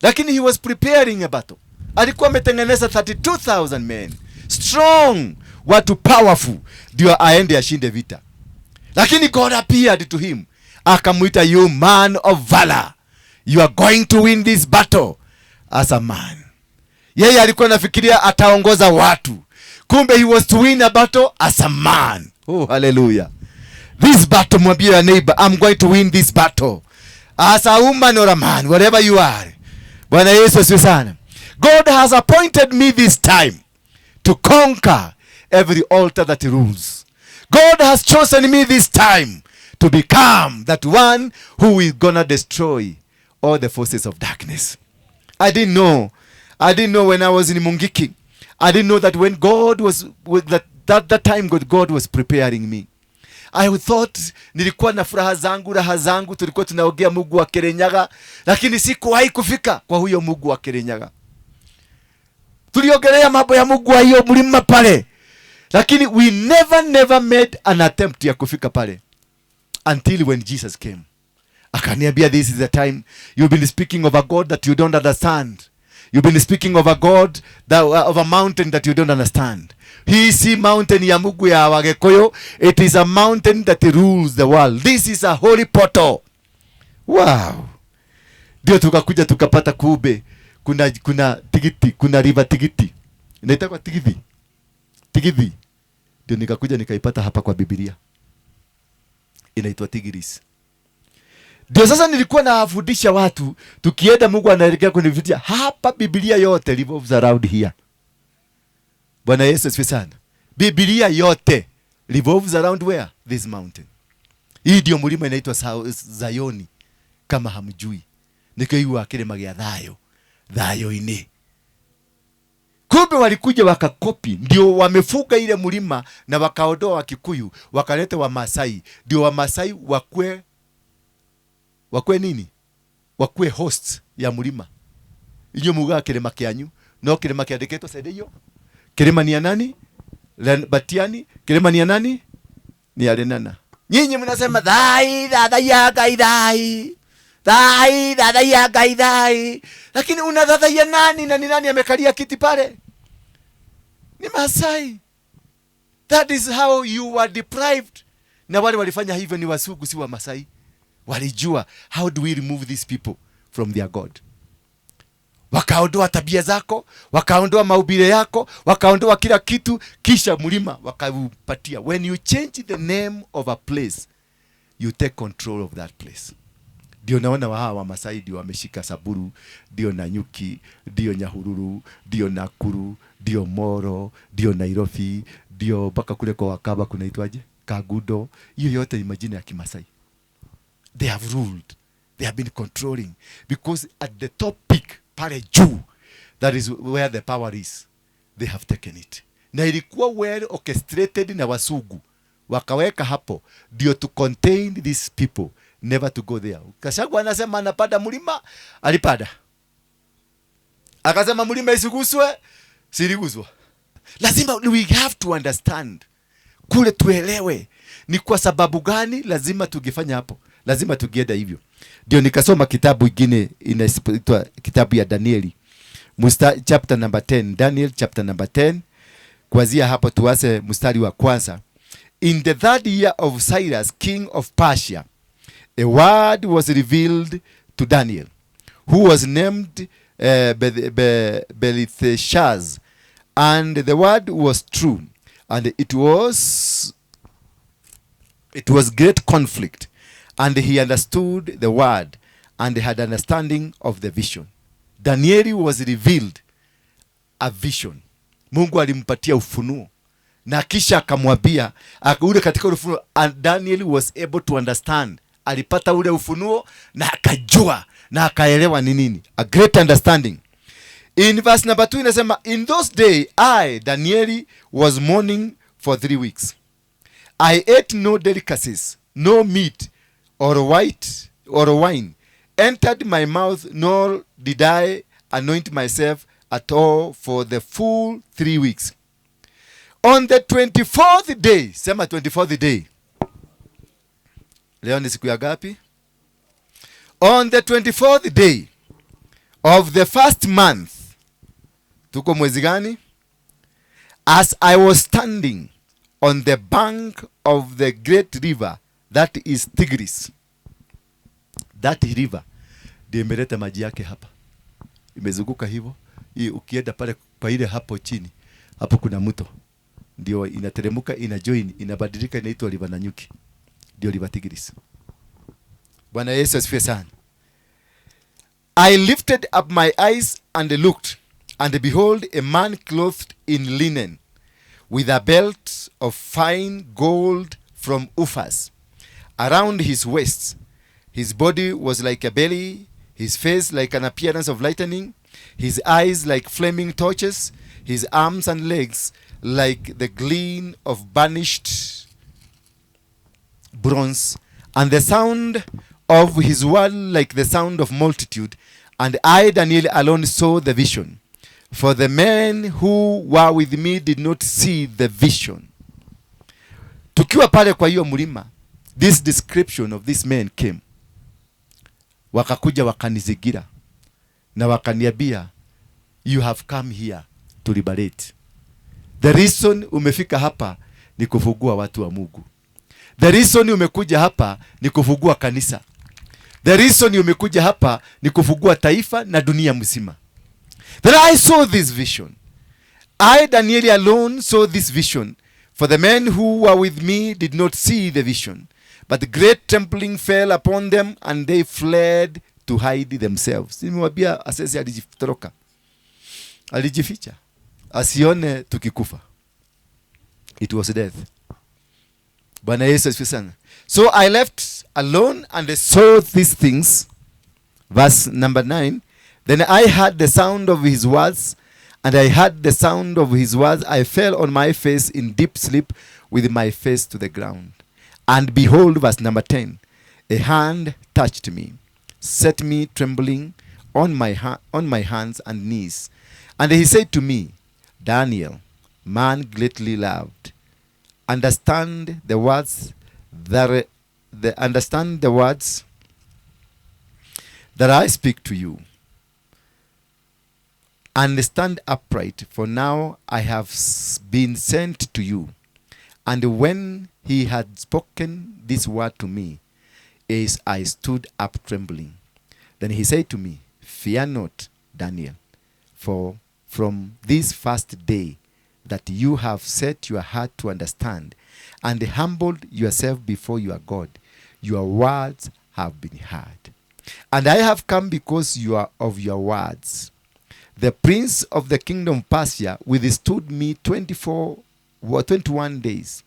Lakini he was preparing a battle. Alikuwa ametengeneza 32,000 men. Strong, watu powerful, ndio aende ashinde vita. Lakini God appeared to him. Akamwita, "You man of valor. You are going to win this battle as a man." Yeye alikuwa anafikiria ataongoza watu. Kumbe he was to win a battle as a man. Oh, hallelujah. This battle, mwambie your neighbor, "I'm going to win this battle as a woman or a man, whatever you are." Bwana Yesu asifiwe sana. God has appointed me this time to conquer every altar that rules. God has chosen me this time to become that one who is gonna destroy all the forces of darkness. I didn't know. I didn't know when I was in Mungiki. I didn't know that when God was with that time God was preparing me. I thought nilikuwa na furaha zangu, raha zangu, tulikuwa tunaongea Mungu wa Kirinyaga, lakini sikuwahi kufika kwa huyo Mungu wa Kirinyaga. Tuliongelea mambo ya Mungu wa hiyo mlima pale, lakini we never made an attempt ya kufika pale until when Jesus came. Akaniambia, this is the time you've been speaking of a God that you don't understand. You've been speaking of a God that, of a mountain that you don't understand. Hii si mountain ya Mungu ya Wagikuyu. It is a mountain that rules the world. This is a holy portal. Wow. Ndio tukakuja tukapata kumbe kuna Tigiti, kuna river Tigiti. Inaitwa Tigithi. Tigithi. Ndio nikakuja nikaipata hapa kwa Biblia. Inaitwa Tigris. Ndio sasa nilikuwa nawafundisha watu, tukienda Mungu anaelekea kunivutia hapa. Biblia yote revolves around here. Bwana Yesu asifiwe sana. Biblia yote revolves around where? This mountain. Hii ndio mlima inaitwa Zayoni, kama hamjui. Nikio igua kĩrĩma gĩa thayũ, thayũ-inĩ. Kumbe walikuja wakakopi, ndio wamefuga ile mlima na wakaondoa Wakikuyu, wakaleta Wamasai, ndio Wamasai wakue nini? Wakue host ya mlima. Inyuĩ mugaga kĩrĩma kĩanyu, no kĩrĩma kĩandĩkĩtwo side hiyo. Kĩrĩma ni ya nani? Batiani. Kĩrĩma ni ya nani? Ni ya Lenana. Nyinyi mnasema thai thathaiya Ngai thai thai thathaiya Ngai thai, lakini unathathaia nani na ni nani amekalia kiti pale? Ni Masai. That is how you were deprived. Na wale walifanya hivyo ni Wasugu, si wa Masai. Walijua how do we remove these people from their God. Wakaondoa tabia zako, wakaondoa mahubiri yako, wakaondoa kila kitu, kisha mlima wakaupatia. When you change the name of a place, you take control of that place. Ndio naona hawa wa Masai ndio wameshika Samburu, ndio Nanyuki, ndio Nyahururu, ndio Nakuru, ndio Moro, ndio Nairobi, ndio mpaka kule kwa Wakaba kunaitwaje? Kagudo. Hiyo yote ni majina ya Kimasai. They have ruled. They have been controlling. Because at the top peak, pale juu, that is where the power is. They have taken it. Na ilikuwa well orchestrated na Wasugu. Wakaweka hapo ndio to contain these people, never to go there. Gachagua anasema anapanda mlima, alipanda. Akasema mlima isiguswe, siliguswa. Lazima we have to understand. Kule tuelewe ni kwa sababu gani lazima tungefanya hapo. Lazima tungeenda hivyo. Ndio nikasoma kitabu kingine inaitwa kitabu ya Danieli. Chapter number 10, Daniel chapter number 10. Kuanzia hapo tuanze mstari wa kwanza. In the third year of Cyrus, king of Persia, a word was revealed to Daniel, who was named Belteshazzar, and the word was true, and it was great conflict, and he understood the word and had understanding of the vision. Danieli was revealed a vision. Mungu alimpatia ufunuo na kisha akamwambia ule katika ule ufunuo, and Daniel was able to understand. Alipata ule ufunuo na akajua na akaelewa ni nini, a great understanding. In verse number 2 inasema, in those day I, Daniel, was mourning for 3 weeks. I ate no delicacies, no meat or white or wine entered my mouth, nor did I anoint myself at all for the full 3 weeks. On the 24th day, sema 24th day. Leo ni siku ya gapi? On the 24th day of the first month, tuko mwezi gani? As I was standing on the bank of the great river, that is Tigris. That river ndio imeleta maji yake hapa, imezunguka hivyo. Hii ukienda pale kwa ile hapo chini, hapo kuna mto, ndio inateremka, ina join, inabadilika, inaitwa River Nanyuki, ndio River Tigris. Bwana Yesu asifiwe sana. I lifted up my eyes and looked, and behold, a man clothed in linen, with a belt of fine gold from Uphaz around his waist. His body was like a belly, his face like an appearance of lightning, his eyes like flaming torches, his arms and legs like the gleam of burnished bronze, and the sound of his word like the sound of multitude. And I, Daniel, alone saw the vision. For the men who were with me did not see the vision. Tukiwa pale kwa hiyo mlima, this description of this men came. Wakakuja wakanizingira na wakaniambia, "You have come here to liberate. The reason umefika hapa ni kufungua watu wa Mungu. The reason umekuja hapa ni kufungua kanisa. The reason umekuja hapa ni kufungua taifa na dunia mzima." Then I saw this vision. I, Daniel, alone saw this vision, for the men who were with me did not see the vision. But great trembling fell upon them, and they fled to hide themselves. Nimewambia Asesi alijitoroka, alijificha asione tukikufa. It was death. Bwana Yesu asifiwe sana. So I left alone and I saw these things. Verse number 9. Then I heard the sound of his words, and I heard the sound of his words. I fell on my face in deep sleep with my face to the ground. And behold, verse number 10, a hand touched me, set me trembling on my hands and knees. And he said to me, "Daniel, man greatly loved, understand the words that I speak to you, and stand upright, for now I have been sent to you." And when he had spoken this word to me, as I stood up trembling, then he said to me, "Fear not, Daniel, for from this first day that you have set your heart to understand and humbled yourself before your God, your words have been heard. And I have come because you are of your words. The prince of the kingdom of Persia withstood me 24 or 21 days.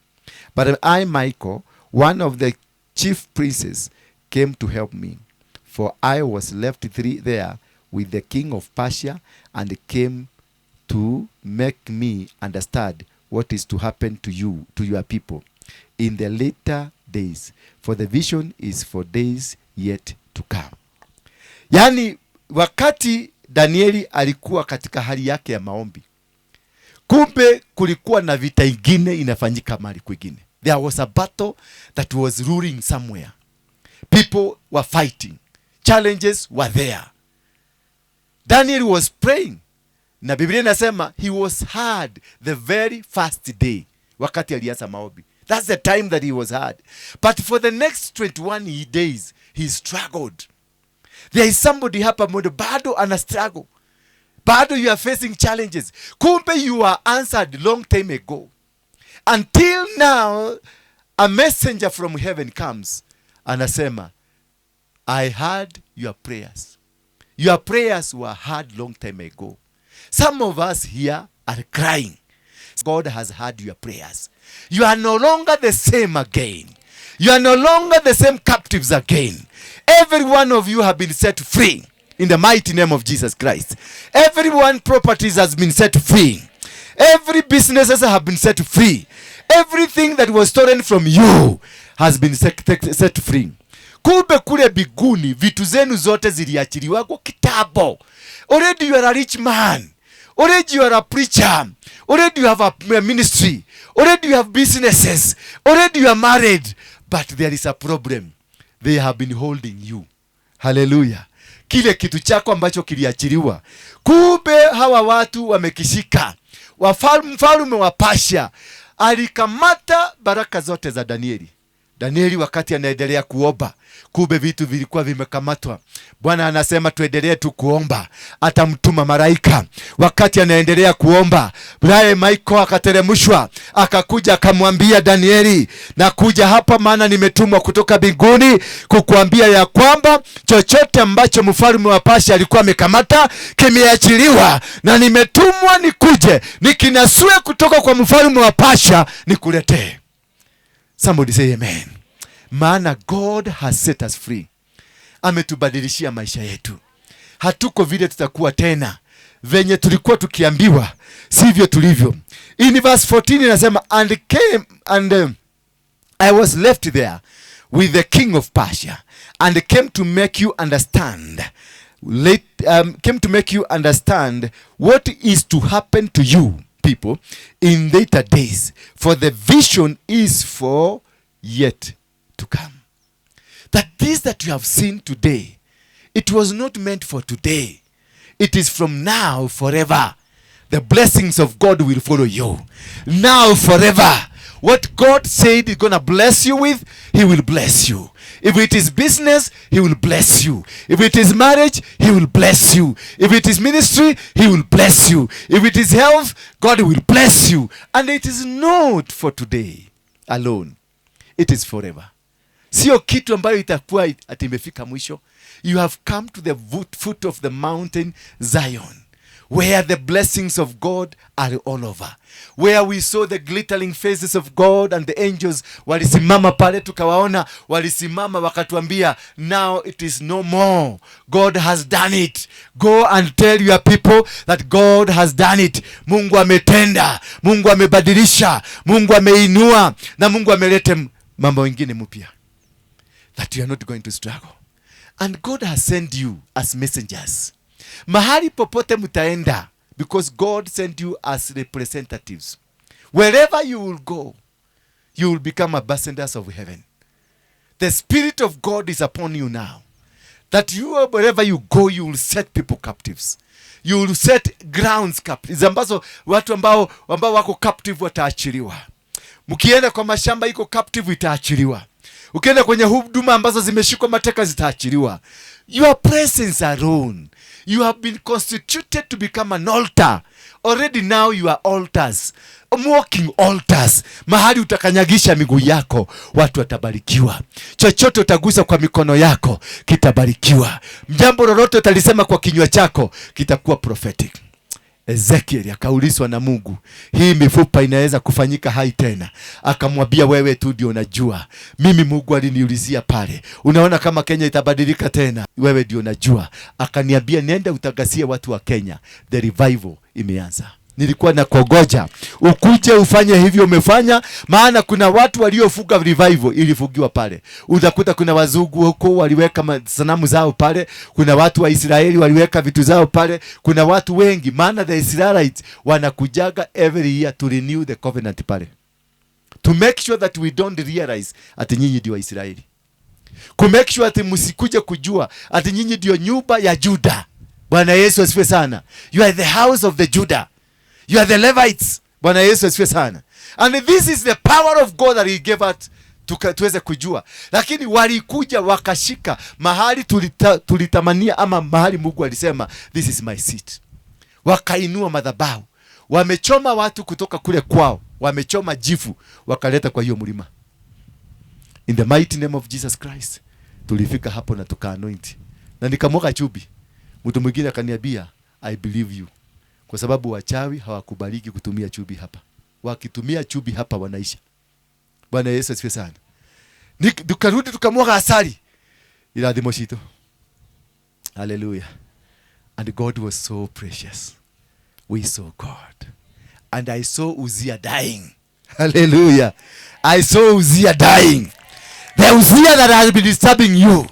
But I, Michael, one of the chief princes, came to help me. For I was left three there with the king of Persia, and came to make me understand what is to happen to you, to your people, in the later days. For the vision is for days yet to come." Yaani, wakati Danieli alikuwa katika hali yake ya maombi, kumbe kulikuwa na vita ingine inafanyika mahali kwingine. There was a battle that was ruling somewhere. People were fighting. Challenges were there. Daniel was praying, na Biblia inasema he was heard the very first day wakati alianza maombi. That's the time that he was heard. But for the next 21 days he struggled. There is somebody hapa modo bado ana struggle, bado you are facing challenges. Kumbe you are answered long time ago. Until now a messenger from heaven comes, anasema, "I heard your prayers. Your prayers were heard long time ago." Some of us here are crying. God has heard your prayers. You are no longer the same again. You are no longer the same captives again. Every one of you have been set free in the mighty name of Jesus Christ. Everyone properties has been set free. Every businesses have been set free. Everything that was stolen from you has been set free. Kumbe kule mbinguni vitu zenu zote ziliachiliwa kwa kitambo. Already you are a rich man. Already you are a preacher. Already you have a ministry. Already you have businesses. Already you are married. But there is a problem. They have been holding you. Haleluya. Kile kitu chako ambacho kiliachiliwa, kumbe hawa watu wamekishika. Mfalme wa Persia alikamata baraka zote za Danieli. Danieli wakati anaendelea kuomba, kumbe vitu vilikuwa vimekamatwa. Bwana anasema tuendelee tu kuomba, atamtuma malaika. Wakati anaendelea kuomba, naye Michael akateremshwa, akakuja akamwambia Danieli, nakuja hapa maana nimetumwa kutoka mbinguni kukuambia ya kwamba chochote ambacho mfalme wa Persia alikuwa amekamata kimeachiliwa, na nimetumwa nikuje nikinasue kutoka kwa mfalme wa Persia nikuletee. Somebody say amen. Maana God has set us free. Ametubadilishia maisha yetu. Hatuko vile tutakuwa tena. Venye tulikuwa tukiambiwa sivyo tulivyo. In verse 14 inasema, and came and I was left there with the king of Persia and came to make you understand came to make you understand what is to happen to you people in later days, for the vision is for yet to come. That this that you have seen today, it was not meant for today. It is from now forever. The blessings of God will follow you. Now forever. What God said he's going to bless you with, he will bless you. If it is business, he will bless you. If it is marriage, he will bless you. If it is ministry, he will bless you. If it is health, God will bless you. And it is not for today alone. It is forever. Sio kitu ambayo itakuwa ati imefika mwisho. You have come to the foot of the mountain Zion, where the blessings of God are all over, where we saw the glittering faces of God and the angels walisimama pale, tukawaona walisimama wakatuambia, now it is no more. God has done it. Go and tell your people that God has done it. Mungu ametenda, Mungu amebadilisha, Mungu ameinua, na Mungu ameleta mambo mengine mpya, that you are not going to struggle. And God has sent you as messengers. Mahali popote mtaenda, because God sent you as representatives. Wherever you will go, you will become ambassadors of heaven. The Spirit of God is upon you now. That you, wherever you go, you will set people captives. You will set grounds captives. Ambazo watu ambao wako captive wataachiliwa. Mkienda kwa mashamba iko captive itaachiliwa. Ukienda kwenye huduma ambazo zimeshikwa mateka zitaachiliwa. Your presence alone. You have been constituted to become an altar. Already now you are altars. Walking altars. Mahali utakanyagisha miguu yako, watu watabarikiwa. Chochote utagusa kwa mikono yako, kitabarikiwa. Jambo lolote utalisema kwa kinywa chako, kitakuwa prophetic. Ezekiel akaulizwa na Mungu, hii mifupa inaweza kufanyika hai tena? Akamwambia, wewe tu ndio unajua. Mimi Mungu aliniulizia pale, unaona kama Kenya itabadilika tena? Wewe ndio unajua. Akaniambia, nenda utangazie watu wa Kenya, the revival imeanza. Nilikuwa nakongoja ukuje ufanye hivyo umefanya, maana kuna watu waliofuga revival ilifugiwa pale. Utakuta kuna wazungu huko waliweka sanamu zao pale, kuna watu wa Israeli waliweka vitu zao pale, kuna watu wengi, maana the Israelites wanakujaga every year to renew the covenant pale, to make sure that we don't realize ati nyinyi ndio Waisraeli, ku make sure ati msikuje kujua ati nyinyi ndio nyumba ya Juda. Bwana Yesu asifiwe sana. You are the house of the Judah. You are the Levites. Bwana Yesu asifiwe sana. And this is the power of God that he gave us tuweze kujua. Lakini walikuja wakashika mahali tulitamania, ama mahali Mungu alisema this is my seat. Wakainua madhabahu. Wamechoma watu kutoka kule kwao. Wamechoma jifu wakaleta kwa hiyo mlima. In the mighty name of Jesus Christ, tulifika hapo na tuka-anoint. Na nikamwaga chumvi. Mtu mwingine akaniambia, I believe you. Kwa sababu wachawi hawakubaliki kutumia chumvi hapa. Wakitumia chumvi hapa wanaisha. Bwana Yesu asifiwe sana. Tukarudi tukamwaga asali. Irathimo citũ. Hallelujah. And God was so precious. We saw God. And I saw Uzziah dying. Hallelujah. I saw Uzziah dying. The Uzziah that has been disturbing you.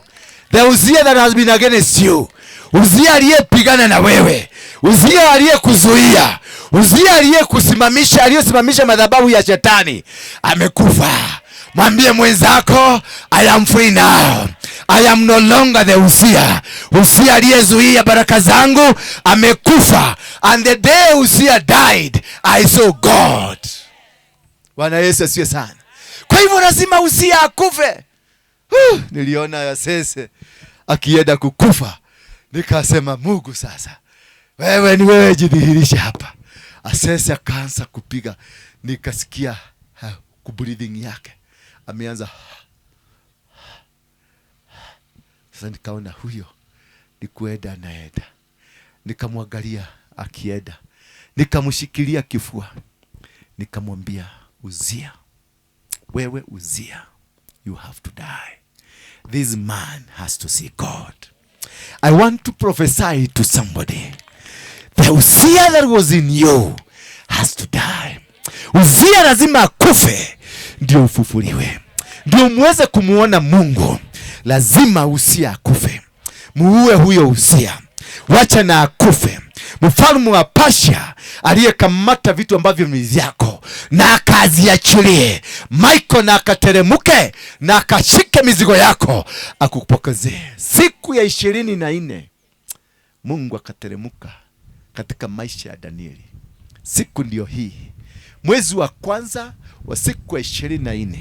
The Uzziah that has been against you. Uzziah aliyepigana na wewe. Uzziah aliyekuzuia. Uzziah aliyekusimamisha, aliyesimamisha madhabahu ya shetani amekufa. Mwambie mwenzako, I am free now. I am no longer the Uzziah. Uzziah aliyezuia baraka zangu amekufa. And the day Uzziah died, I saw God. Bwana Yesu asifiwe sana. Kwa hivyo lazima Uzia akufe. Niliona Asese akienda kukufa, nikasema Mungu sasa, wewe ni wewe, jidhihirishe hapa. Asese akaanza kupiga, nikasikia kubreathing yake ameanza. Sasa nikaona huyo ni kuenda anaenda, nikamwangalia akienda, nikamshikilia kifua, nikamwambia Uzia, wewe Uzia, you have to die. This man has to see God. I want to prophesy to somebody. The Uzia that was in you has to die. Uzia lazima akufe ndio ufufuliwe, ndio muweze kumuona Mungu. Lazima Uzia akufe. Muue huyo Uzia, wacha na akufe. Mfalme wa Pasha aliyekamata vitu ambavyo ni vyako na akaziachilie, Michael na akateremuke na akashike mizigo yako akupokezee. Siku ya 24 Mungu akateremuka katika maisha ya Danieli. Siku ndio hii, mwezi wa kwanza wa siku ya 24,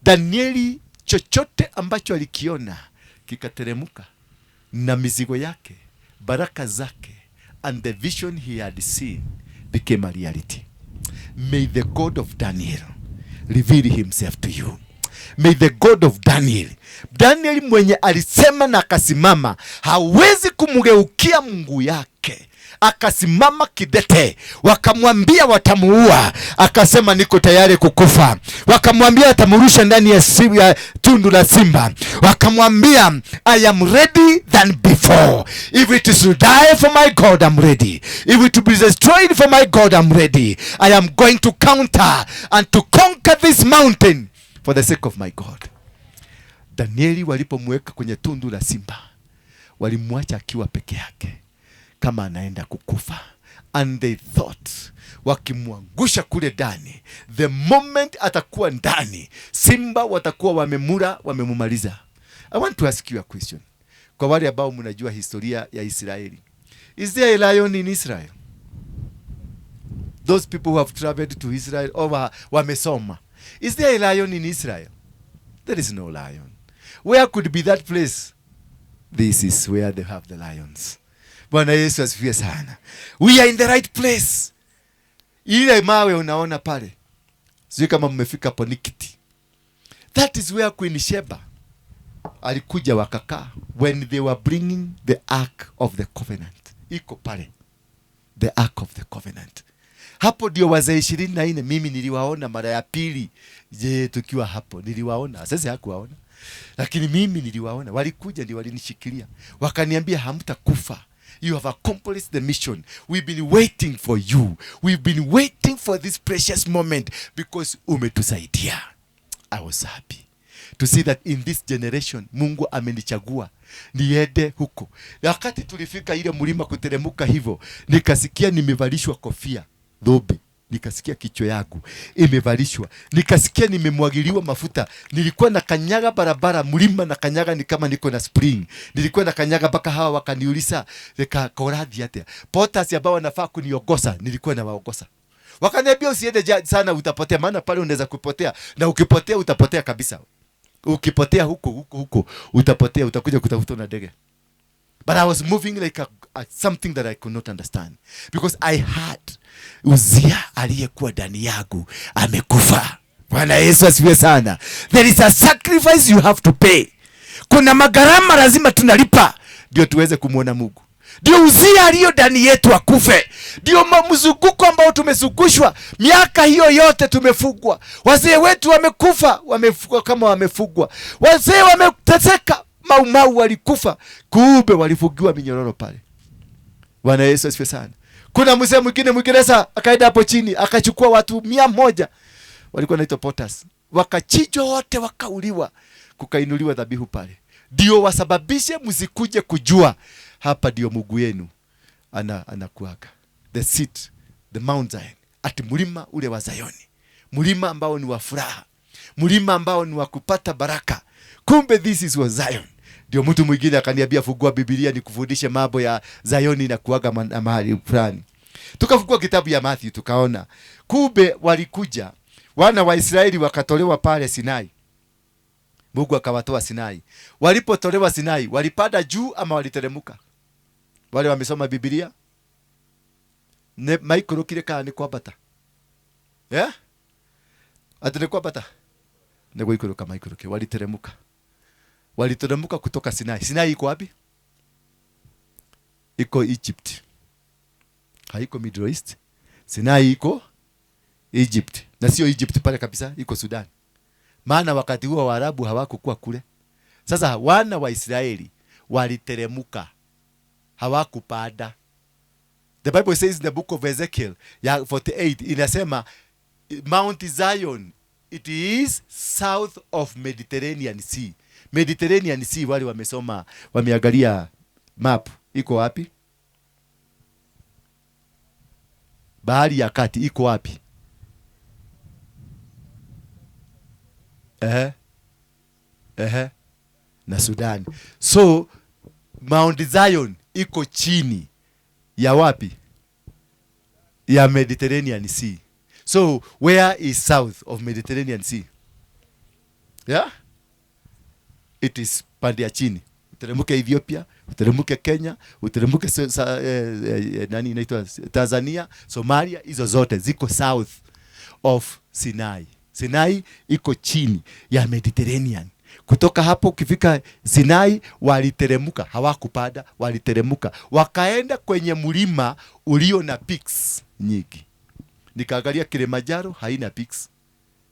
Danieli chochote ambacho alikiona kikateremuka na mizigo yake, baraka zake, and the vision he had seen became a reality. May the God of Daniel reveal himself to you. May the God of Daniel, Daniel mwenye alisema na akasimama, hawezi kumgeukia Mungu yake, akasimama kidete. Wakamwambia watamuua, akasema niko tayari kukufa. Wakamwambia watamrusha ndani ya tundu la simba, wakamwambia I am ready than before. If it is to die for my God, I'm ready. If it to be destroyed for my God, I'm ready. I am going to counter and to conquer this mountain for the sake of my God. Danieli walipomweka kwenye tundu la simba, walimwacha akiwa peke yake kama anaenda kukufa. And they thought wakimwangusha kule ndani, the moment atakuwa ndani, simba watakuwa wamemura, wamemumaliza. I want to ask you a question. Kwa wale ambao mnajua historia ya Israeli, is there a lion in Israel? Those people who have traveled to Israel or wamesoma, is there a lion in Israel? There is no lion. Where could be that place? This is where they have the lions. Bwana Yesu asifiwe sana. We are in the right place. Ile mawe unaona pale, sijui kama mmefika Ponikiti. That is where Queen Sheba alikuja wakakaa when they were bringing the Ark of the Covenant. Iko pale, the Ark of the Covenant. Hapo ndio wazee 24 mimi niliwaona mara ya pili. Je, tukiwa hapo niliwaona. Sasa hakuwaona, lakini mimi niliwaona. Walikuja ndio walinishikilia, wakaniambia hamtakufa. You have accomplished the mission. We've been waiting for you. We've been waiting for this precious moment because umetusaidia. I was happy to see that in this generation Mungu amenichagua niende huko. Wakati tulifika ile mlima kuteremuka hivyo, nikasikia nimevalishwa kofia dhobi, nikasikia kichwa yangu imevalishwa, nikasikia nimemwagiliwa mafuta. Nilikuwa na kanyaga barabara mlima na kanyaga ni kama niko na spring. Nilikuwa na kanyaga mpaka hawa wakaniuliza korathi atia potas ambao wanafaa kuniongoza, nilikuwa nawaongoza. Wakaniambia usiende sana, utapotea, maana pale unaweza kupotea, na ukipotea utapotea kabisa. Ukipotea huko huko huko utapotea, utakuja kutafutwa na ndege. But I was moving like a something that I could not understand because I had Uzia aliyekuwa ndani yangu amekufa. Bwana Yesu asifiwe sana. There is a sacrifice you have to pay. Kuna magharama lazima tunalipa ndio tuweze kumuona Mungu. Ndio Uzia aliyo ndani yetu akufe. Ndio mzunguko ambao tumezungushwa miaka hiyo yote, tumefugwa. Wazee wetu wamekufa, wamefugwa kama wamefugwa. Wazee wameteseka, maumau walikufa, kumbe walifugiwa minyororo pale. Bwana Yesu asifiwe sana. Kuna mzee mwingine Mwingereza akaenda hapo chini akachukua watu 100 walikuwa wanaitwa porters, wakachinjwa wote, wakauliwa, kukainuliwa dhabihu pale, ndio wasababishe msikuje kujua hapa ndio Mungu yenu anakuaga. The seat, the mountain, ati mlima ule wa Zayoni, mlima ambao ni wa furaha, mlima ambao ni wa kupata baraka. Kumbe this is wa Zion. Ndio mtu mwingine akaniambia fungua Biblia nikufundishe mambo ya Zayoni na kuaga mahali fulani. Tukafungua kitabu ya Matthew tukaona kumbe walikuja Wana wa Israeli wakatolewa pale Sinai. Mungu akawatoa Sinai. Walipotolewa Sinai, walipanda juu ama waliteremuka? Wale wamesoma Biblia ne maikũrũkire kana nĩ kwambata? Yeah? Ati nĩ kwambata? Nĩ gũikũrũka maikũrũkire, waliteremuka. Waliteremuka kutoka Sinai. Sinai iko wapi? Iko Egypt. Haiko Middle East. Sinai iko Egypt. Na sio Egypt pale kabisa, iko Sudan. Maana wakati huo Waarabu hawakukuwa kule. Sasa wana wa Israeli waliteremuka, hawakupanda. The Bible says in the book of Ezekiel ya 48 inasema Mount Zion, it is south of Mediterranean Sea. Mediterranean Sea, wale wamesoma, wameangalia map, iko wapi? Bahari ya Kati iko wapi? Ehe. Ehe. Na Sudan. So Mount Zion iko chini ya wapi? Ya Mediterranean Sea. So where is south of Mediterranean Sea? Yeah? It is pande ya chini. Uteremke Ethiopia, uteremke Kenya, uteremke nani inaitwa Tanzania, Somalia, hizo zote ziko south of Sinai. Sinai iko chini ya Mediterranean. Kutoka hapo ukifika Sinai, waliteremuka, hawakupanda, waliteremuka wakaenda kwenye mlima ulio na peaks nyingi. Nikaangalia Kilimanjaro haina peaks,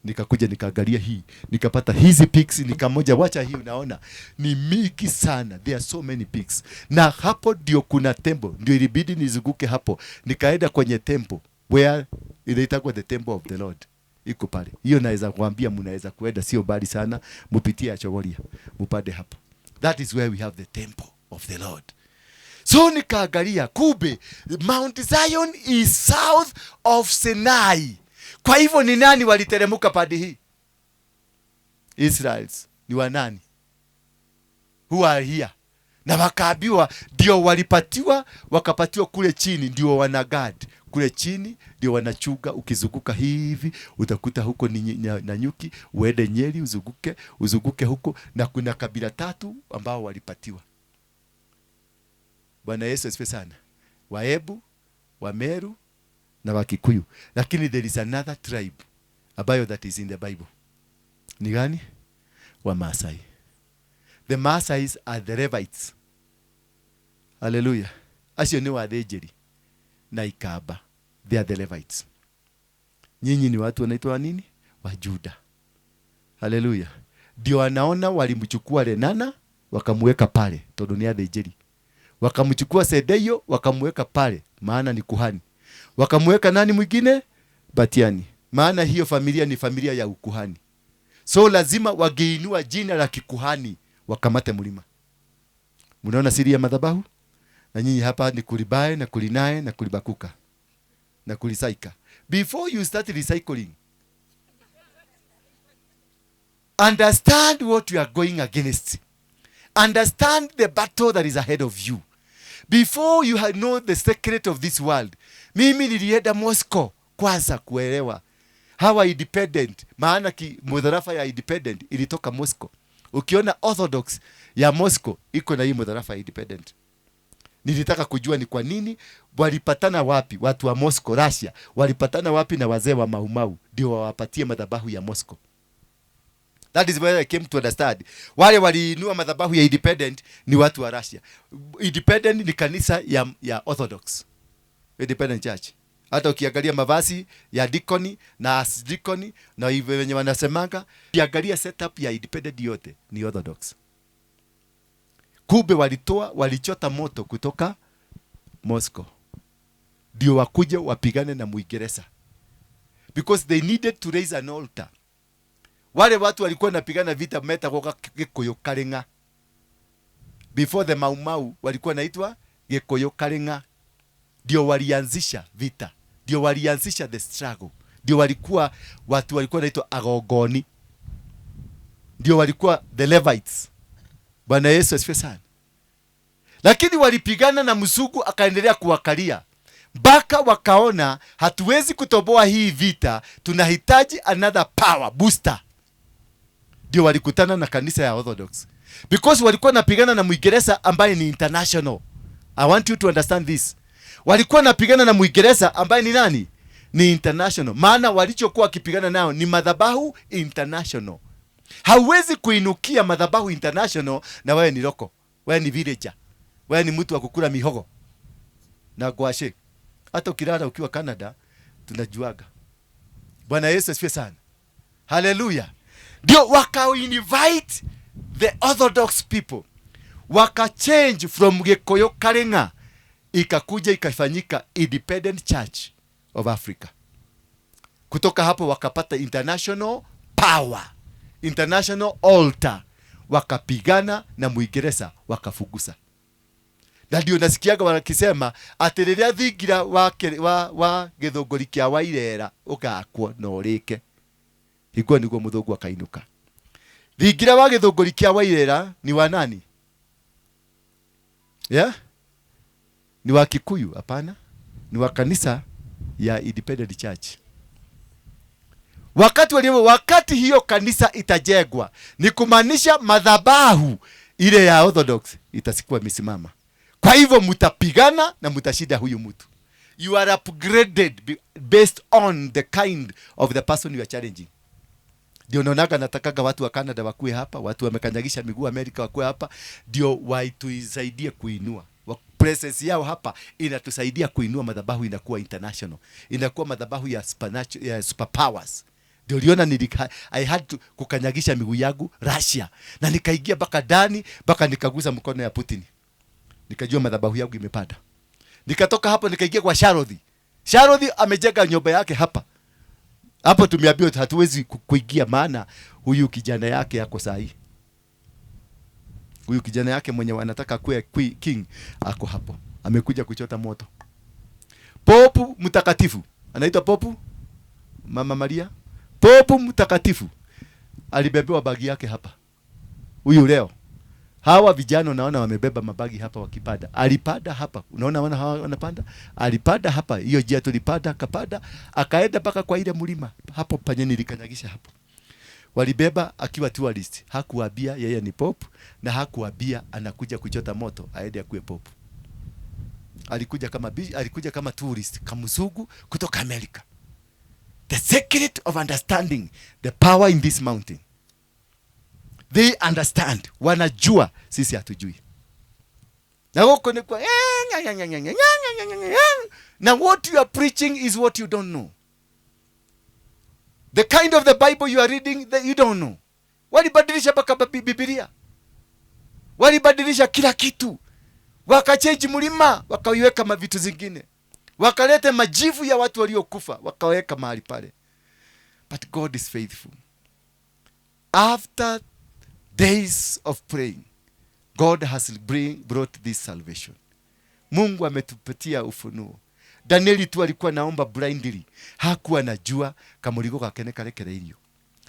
nikakuja nikaangalia hii, nikapata hizi peaks, nikamoja, wacha hii, unaona ni mingi sana, there are so many peaks. Na hapo ndio kuna temple, ndio ilibidi nizunguke hapo, nikaenda kwenye temple where inaitwa the temple of the Lord, iko pale. Hiyo naweza kuambia mnaweza kuenda, sio mbali sana, mupitie Achogoria mupande hapo. That is where we have the temple of the Lord. So nikaangalia, kumbe Mount Zion is south of Sinai. Kwa hivyo ni nani waliteremuka pande hii? Israels ni wanani? Who are here? Na wakaambiwa ndio walipatiwa, wakapatiwa kule chini, ndio wana guard kule chini, ndio wanachunga. Ukizunguka hivi utakuta huko ni Nanyuki, uende Nyeri, uzunguke uzunguke huko, na kuna kabila tatu ambao walipatiwa. Bwana Yesu asifiwe sana. Waebu, Wameru na Wakikuyu. Lakini there is another tribe ambayo that is in the Bible. Ni gani? Wamasai. The Maasais are the Levites. Hallelujah. Acio ni wathĩnjĩri na ikamba. They are the Levites. Nyinyi ni watu wanaitwa nini? Wa Juda. Hallelujah. Ndio wanaona walimchukua Lenana wakamweka pale tondu ni athĩnjĩri. Wakamchukua Sedeyo wakamweka pale maana ni kuhani. Wakamweka nani mwingine? Batiani. Maana hiyo familia ni familia ya ukuhani. So lazima wageinua jina la kikuhani wakamate mlima. Mnaona siri ya madhabahu? Na nyinyi hapa ni kulibae na kulinae na kulibakuka na kulisaika. Before you start recycling, understand what you are going against. Understand the battle that is ahead of you. Before you know the secret of this world. Mimi nilienda Moscow kwanza kuelewa hawa independent, maana mudharafa ya independent ilitoka Moscow. Ukiona Orthodox ya Moscow iko na hii mudharafa ya independent. Nilitaka kujua ni kwa nini walipatana wapi watu wa Moscow, Russia, walipatana wapi na wazee wa Maumau ndio wawapatie madhabahu ya Moscow. That is where I came to understand. Wale waliinua madhabahu ya independent ni watu wa Russia. Independent ni kanisa ya Orthodox. Independent Church. Hata ukiangalia mavazi ya deacon na archdeacon na hivyo wenye wanasemanga, ukiangalia setup ya independent yote ni Orthodox. Kumbe walichota moto kutoka Moscow ndio wakuje wapigane na Muingereza, because they needed to raise an altar. Wale watu walikuwa wanapigana vita metagwo Gikuyu Karinga. Before the Mau Mau walikuwa naitwa Gikuyu Karinga. Ndio walianzisha vita, ndio walianzisha the struggle, ndio walikuwa watu walikuwa naitwa Agogoni, ndio walikuwa the Levites. Bwana Yesu asifiwe sana. Lakini walipigana na mzungu akaendelea kuwakalia. Mpaka wakaona hatuwezi kutoboa hii vita, tunahitaji another power booster. Ndio walikutana na kanisa ya Orthodox because walikuwa napigana na Mwingereza ambaye ni international. I want you to understand this. Walikuwa napigana na Mwingereza ambaye ni nani? Ni international. Maana walichokuwa wakipigana nao ni madhabahu international. Hauwezi kuinukia madhabahu international na wewe ni local, wewe ni villager, wewe ni mtu wa kukula mihogo na gwashe. Hata ukilala ukiwa Canada tunajuaga. Bwana Yesu asifiwe sana. Haleluya. Ndio waka invite the Orthodox people, waka change from Gikuyu Karinga ikakuja ikafanyika Independent Church of Africa. Kutoka hapo wakapata international power, international altar, wakapigana na Mwingereza wakafugusa. Na ndio nasikiaga wakisema atĩ rĩrĩa thingira wa gĩthũngũri kĩa Wairera ũgakwo na ũrĩke, higuo nĩguo mũthũngũ akainũka. Thingira wa gĩthũngũri kĩa Wairera ni wa nani? Yeah? Ni wa Kikuyu? Hapana, ni wa kanisa ya Independent Church. Wakati hiyo kanisa itajengwa, ni kumaanisha madhabahu ile ya Orthodox itasikuwa imesimama. Kwa hivyo mtapigana na mtashinda huyu mtu. You are upgraded based on the kind of the person you are challenging. Ndio naonaga natakaga watu wa Canada wakue hapa, watu wamekanyagisha miguu Amerika wakue hapa, ndio waitusaidie kuinua. Presence yao hapa inatusaidia kuinua madhabahu, inakuwa international, inakuwa madhabahu ya supernatural, ya superpowers. Ndio uliona I had to kukanyagisha miguu yangu Russia na nikaingia mpaka ndani mpaka nikagusa mkono ya Putin, nikajua madhabahu yangu imepanda. Nikatoka hapo nikaingia kwa Sharodhi. Sharodhi amejenga nyumba yake hapa hapo, tumeambiwa hatuwezi kuingia, maana huyu kijana yake ako sahi, huyu kijana yake mwenye wanataka kuwe king ako hapo, amekuja kuchota moto. Popu mtakatifu anaitwa Popu Mama Maria, Popu mtakatifu alibebewa bagi yake hapa. Huyu leo hawa vijana unaona wamebeba mabagi hapa wakipanda, alipanda hapa, unaona wana hawa wanapanda, alipanda hapa, hiyo njia tulipanda, akapanda akaenda mpaka kwa ile mlima hapo penye nilikanyagisha hapo. Walibeba akiwa tourist, hakuambia yeye ni pope na hakuambia anakuja kuchota moto aende akuwe pope. Alikuja kama tourist, kamzungu kutoka Amerika. The secret of understanding the power in this mountain. They understand, wanajua, sisi hatujui. Na huko ni kwa nya, nya, nya, nya, nya, nya, nya, nya, nya. Na what you are preaching is what you don't know. The kind of the Bible you are reading that you don't know. Walibadilisha mpaka Biblia. Walibadilisha kila kitu. Wakachange mlima, wakaiweka mavitu zingine. Wakaleta majivu ya watu waliokufa, wakaweka mahali pale. But God is faithful. After days of praying, God has brought this salvation. Mungu ametupatia ufunuo. Danieli tu alikuwa naomba blindly. Hakuwa anajua kamurigo gake nĩ karekereirio.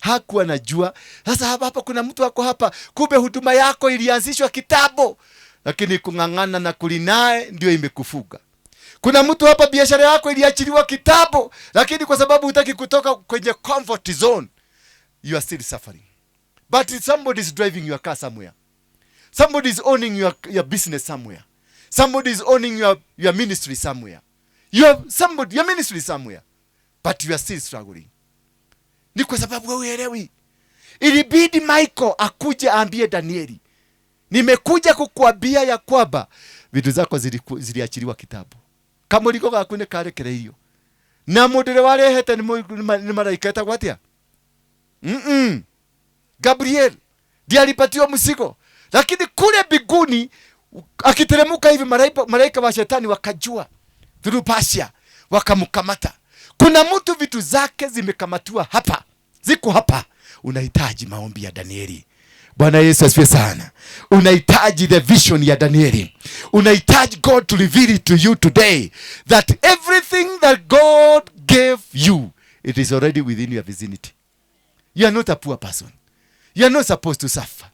Hakuwa anajua. Sasa hapa kuna mtu ako hapa, kumbe huduma yako ilianzishwa kitambo, lakini kung'ang'ana na kulinae ndio imekufuga. Kuna mtu hapa biashara yako iliachiliwa kitambo, lakini kwa sababu hutaki kutoka kwenye comfort zone, you are still suffering. But somebody is driving your car somewhere. Somebody is owning your business somewhere. Somebody is owning your ministry somewhere. You have somebody, your ministry somewhere. But you are still struggling. Ni kwa sababu wewe huelewi. Ilibidi Michael akuje aambie Danieli, nimekuja kukuambia ya kwamba vitu zako ziliachiliwa kitambo. Kamurigo gaku nĩ karekereirio. Na mũndũ ũrĩa warehete nĩ malaika etagwo atĩa? Gabriel ndiye alipatiwa mzigo, lakini kule mbinguni akiteremuka hivi malaika wa shetani wakajua through Persia wakamkamata. Kuna mtu vitu zake zimekamatiwa hapa, ziko hapa. Unahitaji maombi ya Danieli. Bwana Yesu asifiwe sana. Unahitaji the vision ya Danieli. Unahitaji God to reveal it to you today that everything that God gave you, it is already within your vicinity. You are not a poor person. You are not supposed to suffer.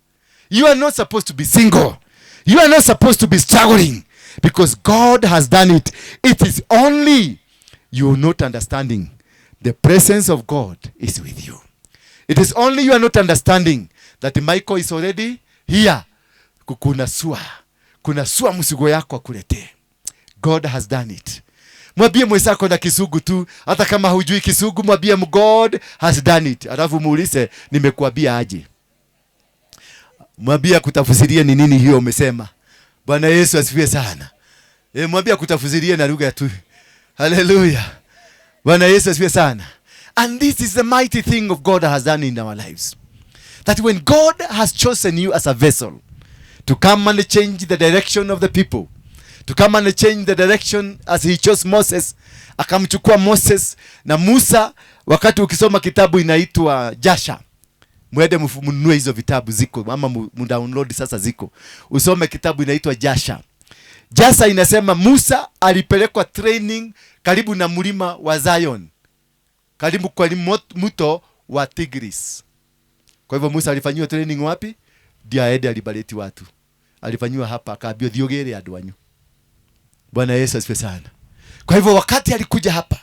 You are not supposed to be single. You are not supposed to be struggling. Because God has done it. It is only you not understanding. The presence of God is with you. It is only you are not understanding that Michael is already here. Kukunasua. Kunasua mzigo yako akuletee. God has done it. Mwambie mwenzako na Kisugu tu, hata kama hujui Kisugu, mwambie God has done it. Alafu muulize nimekuambia aje. Mwambie akutafsirie ni nini hiyo umesema. Bwana Yesu asifiwe sana. Mwambie akutafsirie na lugha tu. Hallelujah. Bwana Yesu asifiwe sana. And this is the mighty thing of God has done in our lives. That when God has chosen you as a vessel to come and change the direction of the people, to come and change the direction as he chose Moses, akamchukua Moses na Musa. Wakati ukisoma kitabu inaitwa Jasha, mwende mnunue hizo vitabu ziko, ama mdownload sasa ziko, usome kitabu inaitwa Jasha. Jasha inasema Musa alipelekwa training karibu na mlima wa Zion, karibu kwa mto wa Tigris. Kwa hivyo Musa alifanyiwa training wapi? Ndio aende alibariki watu. Alifanyiwa hapa, akaambiwa thiogere andu anyu. Bwana Yesu asifiwe sana. Kwa hivyo wakati alikuja hapa,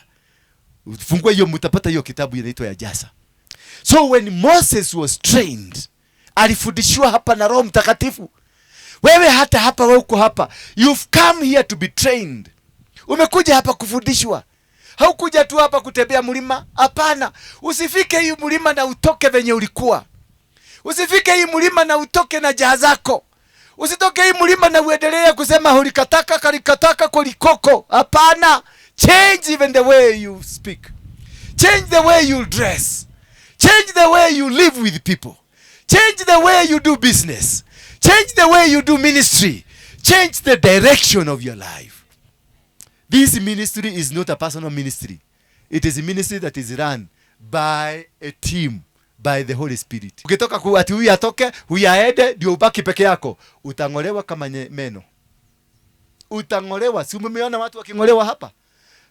fungue hiyo, mtapata hiyo kitabu inaitwa ya Jasa. So when Moses was trained, alifundishwa hapa na Roho Mtakatifu. Wewe hata hapa, wewe uko hapa, you've come here to be trained. Umekuja hapa kufundishwa. Haukuja tu hapa kutembea mlima. Hapana, usifike hii mlima na utoke venye ulikuwa. Usifike hii mlima na utoke na jaa zako. Usitoke hii mlima na uendelee kusema hulikataka kalikataka kolikoko. Hapana, change even the way you speak. Change the way you dress. Change the way you live with people. Change the way you do business. Change the way you do ministry. Change the direction of your life. This ministry is not a personal ministry. It is a ministry that is run by a team, by the Holy Spirit. Ukitoka ku ati huyu atoke, huyu aende, ndio ubaki peke yako, utang'olewa kama meno. Utang'olewa. Si mumeona watu waking'olewa hapa?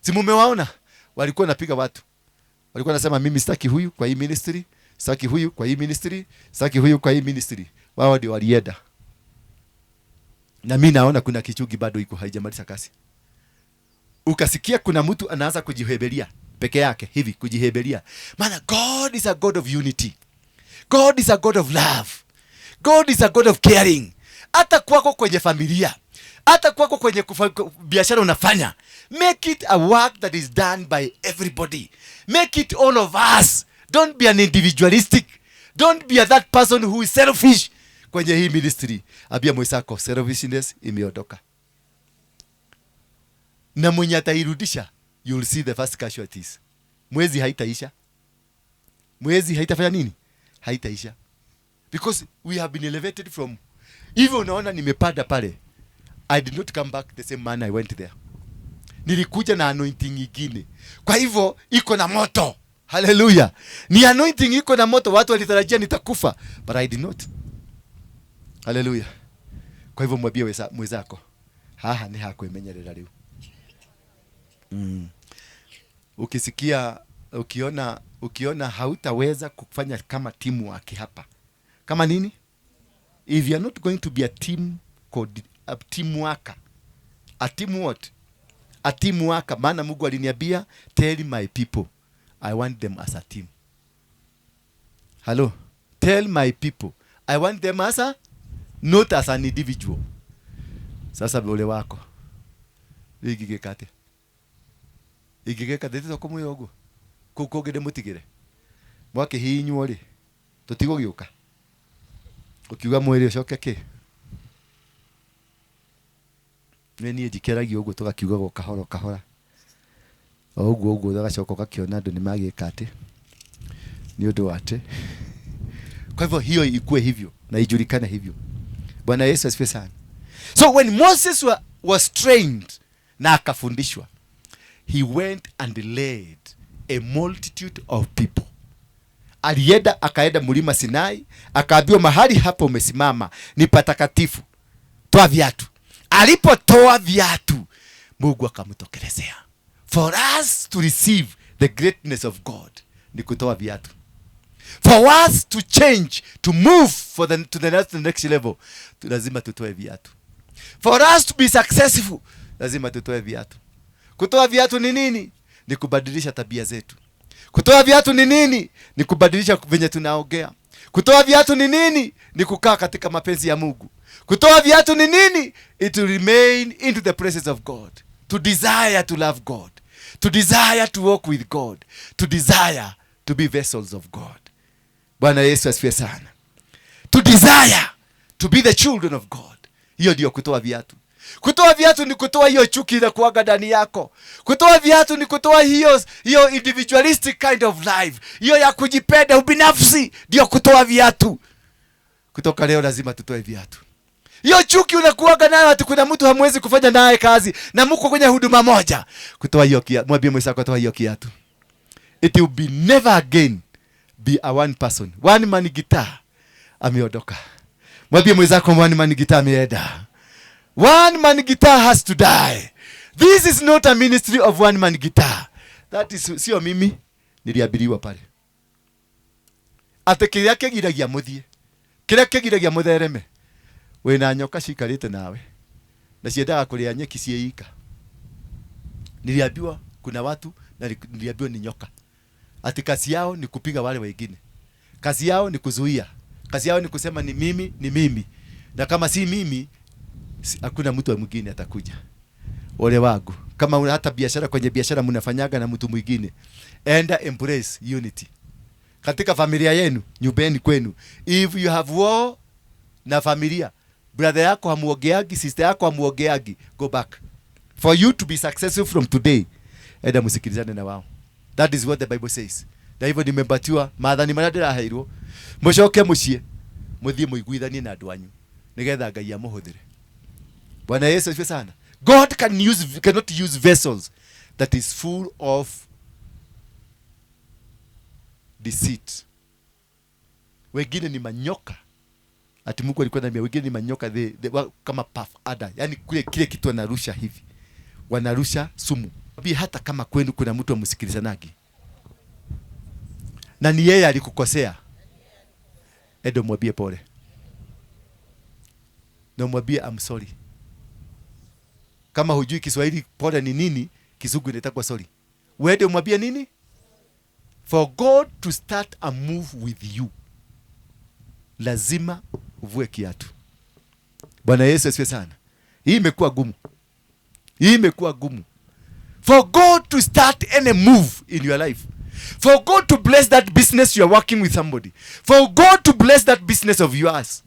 Si mumewaona? Walikuwa napiga watu. Walikuwa nasema mimi sitaki huyu kwa hii ministry, sitaki huyu kwa hii ministry, sitaki huyu kwa hii ministry. Wao ndio walienda. Na mimi naona kuna kichugi bado iko haijamaliza kazi. Ukasikia kuna mtu anaanza kujihebelia peke yake hivi, kujihebelia. Maana God is a God of unity. God is a God of love. God is a God of caring. Hata kwako kwenye familia, hata kwako kwenye biashara unafanya, make it a work that is done by everybody. Make it all of us. Don't be an individualistic. Don't be a that person who is selfish. Kwenye hii ministry, ambia mwenzako selfishness imeondoka. Na mwenye atairudisha, you will see the first casualties. Mwezi haitaisha. Mwezi haitafanya nini? Haitaisha. Because we have been elevated from, hivyo unaona nimepanda pale. I did not come back the same man I went there. Nilikuja na anointing nyingine. Kwa hivyo iko na moto. Hallelujah. Ni anointing iko na moto. Watu walitarajia nitakufa, but I did not. Hallelujah. Kwa hivyo mwambie mwenzako, haha ni hakwimenyerera riu. Ukisikia, ukiona hautaweza kufanya kama timu wake hapa. Kama nini? If you are not going to be a team called a team worker. A team what? A team worker. Maana Mungu aliniambia, tell my people I want them as a team. Hello? Tell my people I want them as a, not as an individual. Sasa ole wako. Ingĩgĩka atĩa? Ingĩgĩka atĩa? Tito kũmwĩra ũguo? Kũu kũngĩ ndĩmũtigĩre. Mwakĩhihinywo rĩ, tũtigũgĩũka. Ũkiuga mwĩrĩ ũcoke kĩ? Nĩ niĩ njikeragia ũguo tũgakiugaga o kahora o kahora. O ũguo ũguo ũgacoka ũgakĩona andũ nĩ magĩka atĩ. Nĩ ũndũ wa atĩ. Kwa hivyo hiyo ikue hivyo na ijulikane hivyo. Bwana Yesu asifiwe sana. So when Moses was trained na akafundishwa, he went and led a multitude of people. Alienda akaenda mlima Sinai, akaambiwa mahali hapo umesimama ni patakatifu, toa viatu. Alipotoa viatu, Mungu akamtokelezea. For us to receive the greatness of God ni kutoa viatu. For us to change, to move for the, to the next, the next level, lazima tutoe viatu. For us to be successful, lazima tutoe viatu. Kutoa viatu ni nini? Ni kubadilisha tabia zetu. Kutoa viatu ni nini? Ni kubadilisha venye tunaongea. Kutoa viatu ni nini? Ni kukaa katika mapenzi ya Mungu. Kutoa viatu ni nini? It will remain into the presence of God, to desire to love God, to desire to walk with God, to desire to be vessels of God. Bwana Yesu asifiwe sana. To desire to be the children of God, hiyo ndio kutoa viatu. Kutoa viatu ni kutoa hiyo chuki inakuaga ndani yako. Kutoa viatu ni kutoa hiyo individualistic kind of life, hiyo ya kujipenda, ubinafsi. Ndio kutoa viatu. Kutoka leo lazima tutoe viatu. Hiyo chuki unakuaga nayo, ati kuna mtu hamwezi kufanya naye kazi na mko kwenye huduma moja, kutoa hiyo kiatu. Mwambie mwenzako, toa hiyo kiatu. It will be never again be a one person, one man guitar ameondoka. Mwambie mwenzako, one man guitar ameenda. One man guitar has to die. This is not a ministry of one man guitar. That is, sio mimi niliambiwa pale atĩ kĩrĩa kĩgiragia mũthiĩ, kĩrĩa kĩgiragia mũthereme, wĩna nyoka cikarĩte nawe na ciendaga kũrĩa nyeki ciĩika. Niliambiwa kuna watu na niliambiwa ni nyoka, ati kazi yao ni kupiga wale wengine, kazi yao ni kuzuia, kazi yao ni kusema ni mimi, ni mimi, na kama si mimi, hakuna mtu mwingine atakuja. Ole wangu kama una hata biashara, kwenye biashara mnafanyaga na mtu mwingine, enda embrace unity katika familia yenu, nyumbani kwenu. If you have war na familia, brother yako hamuogeagi, sister yako hamuogeagi, go back. For you to be successful from today, enda msikilizane na wao. That is what the Bible says. Na hivyo nimepatiwa maathani marĩa ndĩraheirwo, mũcoke mũciĩ, mũthiĩ mũiguithanie na andũ anyu nĩgetha Ngai amũhũthĩre. Bwana Yesu asifiwe sana. God cannot use vessels that is full of deceit. Wengine ni manyoka, ati Mungu alikuwa ananiambia wengine ni manyoka, kama puff adder, yani kile kitu wanarusha hivi, wanarusha sumu. Bi hata kama kwenu kuna mtu amsikilizanagi na ni yeye alikukosea, endo mwambie pole na mwambie, "I'm sorry." Kama hujui Kiswahili pole ni nini, Kizungu inaitwa sorry. Uende umwambie nini? For God to start a move with you, lazima uvue kiatu. Bwana Yesu asifiwe sana. Hii imekuwa gumu, hii imekuwa gumu. For God to start any move in your life, for God to bless that business you are working with somebody, for God to bless that business of yours,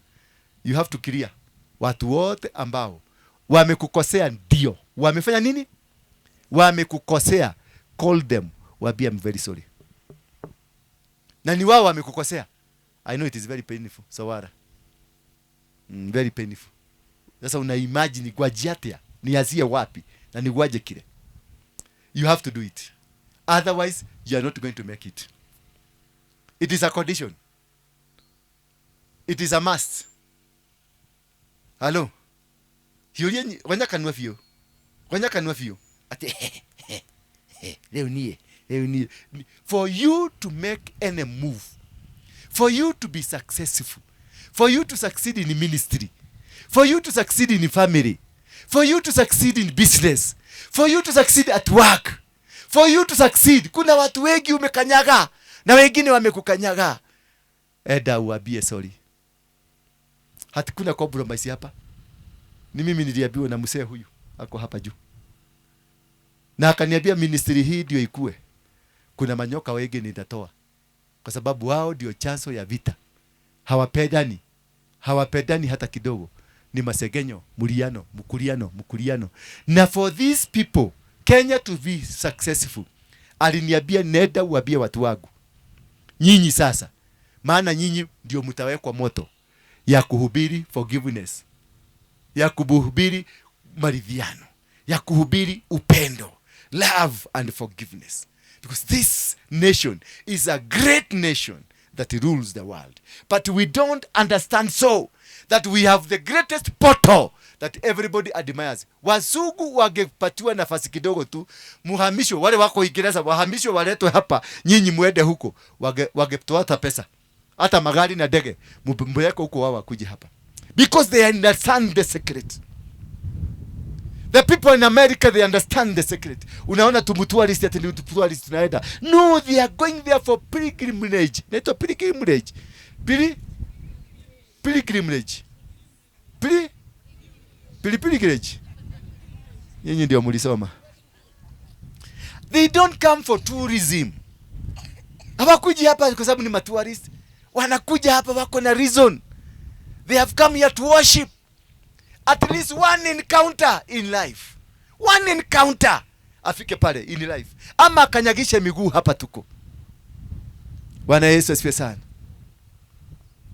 you have to clear watu wote ambao wamekukosea. Ndio wamefanya nini? Wamekukosea. Call them, waambie, "I'm very sorry." Na ni wao wamekukosea. I know it is very painful, sawara, very painful. Sasa una imagine gwajiatia niazie wapi na nigwaje kile. You have to do it, otherwise you are not going to make it. It is a condition, it is a must. Hello, hiũria gonya kanua biũ, gonya kanua biũ atĩ rĩu niĩ, rĩu niĩ. For you to make any move, for you to be successful, for you to succeed in ministry, for you to succeed in family, for you to succeed in business, for you to succeed at work, for you to succeed, kuna watu wengi umekanyaga na wengine wamekukanyaga, enda uambie sorry. Hatikuna compromise hapa. Ni mimi niliambiwa na mzee huyu ako hapa juu, na akaniambia ministry hii ndio ikue, kuna manyoka wengi nitatoa, kwa sababu wao ndio chanzo ya vita. Hawapendani, hawapendani hata kidogo. Ni masegenyo, muliano, mkuliano, mkuliano. Na for these people, Kenya to be successful, aliniambia, "Nenda uambie watu wangu, nyinyi sasa, maana nyinyi ndio mtawekwa moto ya kuhubiri forgiveness, ya kuhubiri maridhiano, ya kuhubiri upendo, love and forgiveness, because this nation is a great nation that rules the world, but we don't understand so that we have the greatest portal that everybody admires." Wazungu wangepatiwa nafasi kidogo tu, muhamishwe, wale wako Uingereza wahamishwe waletwe hapa, nyinyi muende huko, wangetoa hata pesa, hata magari na ndege, mpeleke huko, wao wakuje hapa, because they understand the secret. The people in America, they understand the secret. Unaona tu tourist, ati ni tourist tunaenda. No, they are going there for pilgrimage. Inaitwa pilgrimage. Pilgrimage. Pili Pili pilgrimage. Nyinyi ndio mlisoma. They don't come for tourism. Hawakuji hapa kwa sababu ni matourist. Wanakuja hapa wako na reason. They have come here to worship. At least one encounter in life. One encounter afike pale in life. Ama akanyagishe miguu hapa tuko. Bwana Yesu asifiwe sana.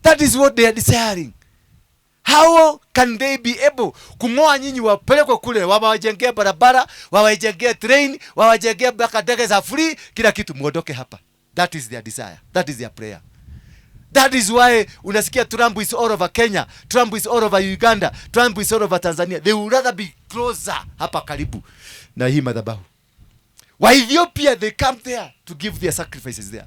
That is what they are desiring. How can they be able kung'oa nyinyi wapelekwe kule, wawajengee barabara, wawajengee train, wawajengee mpaka ndege za free, kila kitu, muondoke hapa. That is their desire. That is their prayer. That is why unasikia Trump is all over Kenya, Trump is all over Uganda, Trump is all over Tanzania. They would rather be closer hapa karibu na hii madhabahu. Wa Ethiopia, they come there to give their sacrifices there.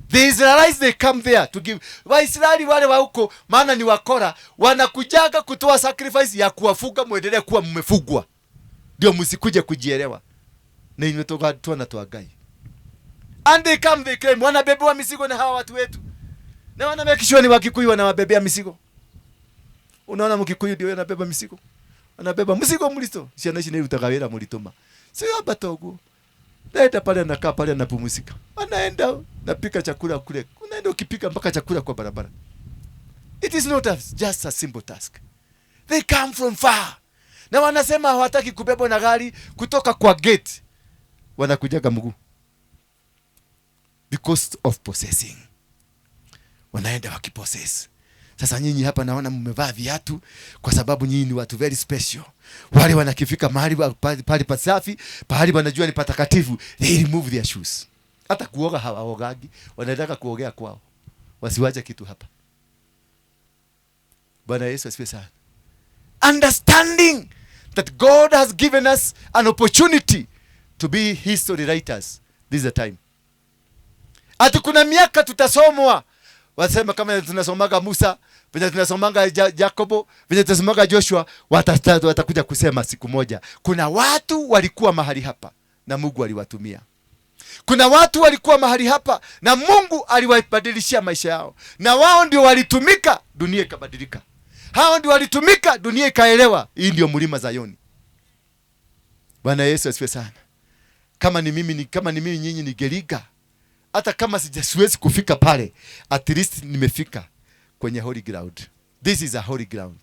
The Israelites, they come there to give. Waisraeli wale wa huko, maana ni wakora, wanakujaga kutoa sacrifice ya kuwafuga muendelee kuwa mmefugwa. Ndio msikuje kujielewa. Na imetoka twana twa Ngai. And they come, they claim wanabebewa mizigo na hawa watu wetu. Na wana make sure ni Wakikuyu wanawabebea mizigo. Unaona Mkikuyu ndio anabeba mizigo. Anabeba mzigo mlito. Ciana ici nĩirutaga wĩra mũritũ ma. Sio hapa toguo. Naenda pale anakaa pale anapumzika. Anaenda napika chakula kule. Unaenda ukipika mpaka chakula kwa barabara. It is not just a simple task. They come from far. Na wanasema hawataki kubebwa na gari kutoka kwa gate. Wanakujaga mguu. Because of possessing. Wanaenda wakipossess. Sasa nyinyi hapa naona mmevaa viatu kwa sababu nyinyi ni watu very special. Wale wanakifika mahali pahali pasafi, pahali wanajua ni patakatifu, they remove their shoes. Hata kuoga hawaogagi, wanataka kuogea kwao. Wasiwache kitu hapa. Bwana Yesu asifiwe sana. Understanding that God has given us an opportunity to be history writers. This is the time. Ati kuna miaka tutasomwa, wasema kama tunasomaga Musa, venye tunasomaga Jacobo, venye tunasomaga Joshua, watakuja kusema siku moja kuna watu walikuwa mahali hapa na Mungu aliwatumia. Kuna watu walikuwa mahali hapa na Mungu aliwabadilishia maisha yao, na wao ndio walitumika, dunia ikabadilika. Hao ndio walitumika, dunia ikaelewa hii ndio mlima Zayoni. Bwana Yesu asifiwe sana. Kama ni mimi nyinyi ni Geriga, hata kama siwezi kufika pale, at least nimefika kwenye holy ground. This is a holy ground.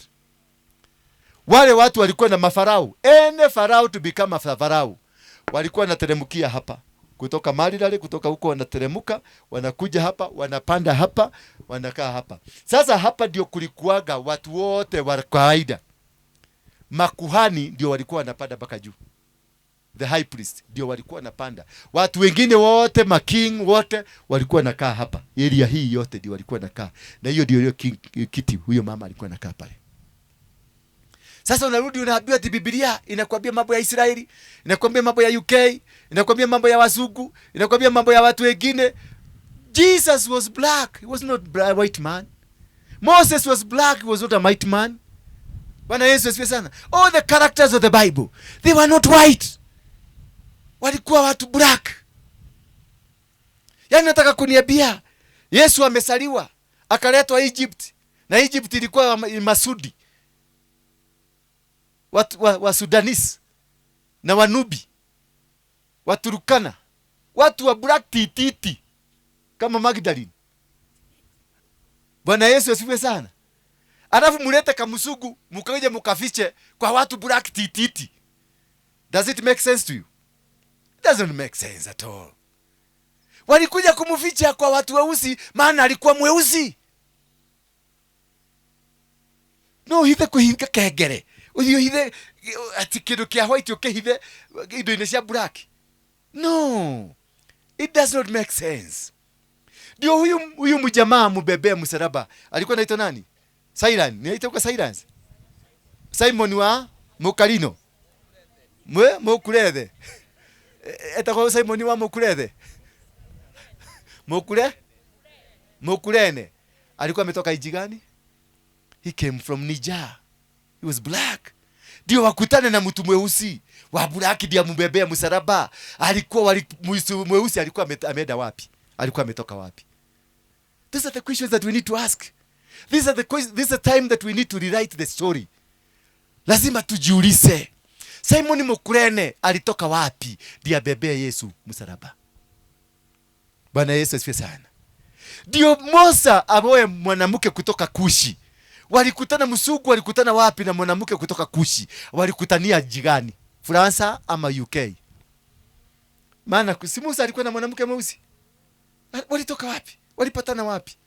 Wale watu walikuwa na mafarao, ene farao to become a farao, walikuwa wanateremkia hapa kutoka Marilale, kutoka huko wanateremuka, wanakuja hapa, wanapanda hapa, wanakaa hapa. Sasa hapa ndio kulikuwaga watu wote wa kawaida. Makuhani ndio walikuwa wanapanda mpaka juu. The high priest ndio walikuwa wanapanda. Watu wengine wote, making wote walikuwa wanakaa hapa. Area hii yote ndio walikuwa wanakaa. Na hiyo ndio hiyo kiti huyo mama alikuwa anakaa pale. Sasa unarudi unaambiwa ati Biblia inakwambia mambo ya Israeli, inakwambia mambo ya UK, inakwambia mambo ya wazungu, inakwambia mambo ya watu wengine. Jesus was black, he was not a white man. Moses was black, he was not a white man. Bwana Yesu asifiwe sana. All the characters of the Bible, they were not white. Walikuwa watu black. Yaani nataka kuniambia Yesu amesaliwa akaletwa Egypt, na Egypt ilikuwa Masudi. Watu wa Sudanese na Wanubi, Waturukana, watu wa black tititi kama Magdalene. Bwana Yesu asifiwe sana. Alafu mulete kamusugu mukaje mukafiche kwa watu black tititi. Does it make sense to you? It doesn't make sense at all. Walikuja kumficha kwa watu weusi maana alikuwa mweusi. No hithe kuhinga kengere. Uthio hithe ati kindu kia white ukihithe indo-inĩ cia black. No. It does not make sense. Ndio huyu mjamaa mbebea msalaba alikuwa anaitwa nani? Silas. Ni anaitwa Silas. Simon wa Mukarino. Mwe Mukurethe. Etagwo Simon wa Mukurethe. Mukure? Mukurene. Alikuwa ametoka nchi gani? He came from Niger. He was black. Ndio wakutane na mtu mweusi wa black ndiye amubebea msalaba. Alikuwa wali, mweusi alikuwa ameenda wapi? Alikuwa ametoka wapi? These are the questions that we need to ask. These are the questions, this is the time that we need to rewrite the story. Lazima tujiulize. Simon Mukurene alitoka wapi ndiye abebee Yesu msalaba? Bwana Yesu asifiwe sana. Ndio Musa aoe mwanamke kutoka Kushi. Walikutana Msugu, walikutana wapi na mwanamke kutoka Kushi? Walikutania jigani? Fransa ama UK? Maana si Musa alikuwa na mwanamke mweusi? Walitoka wapi? Walipatana wapi?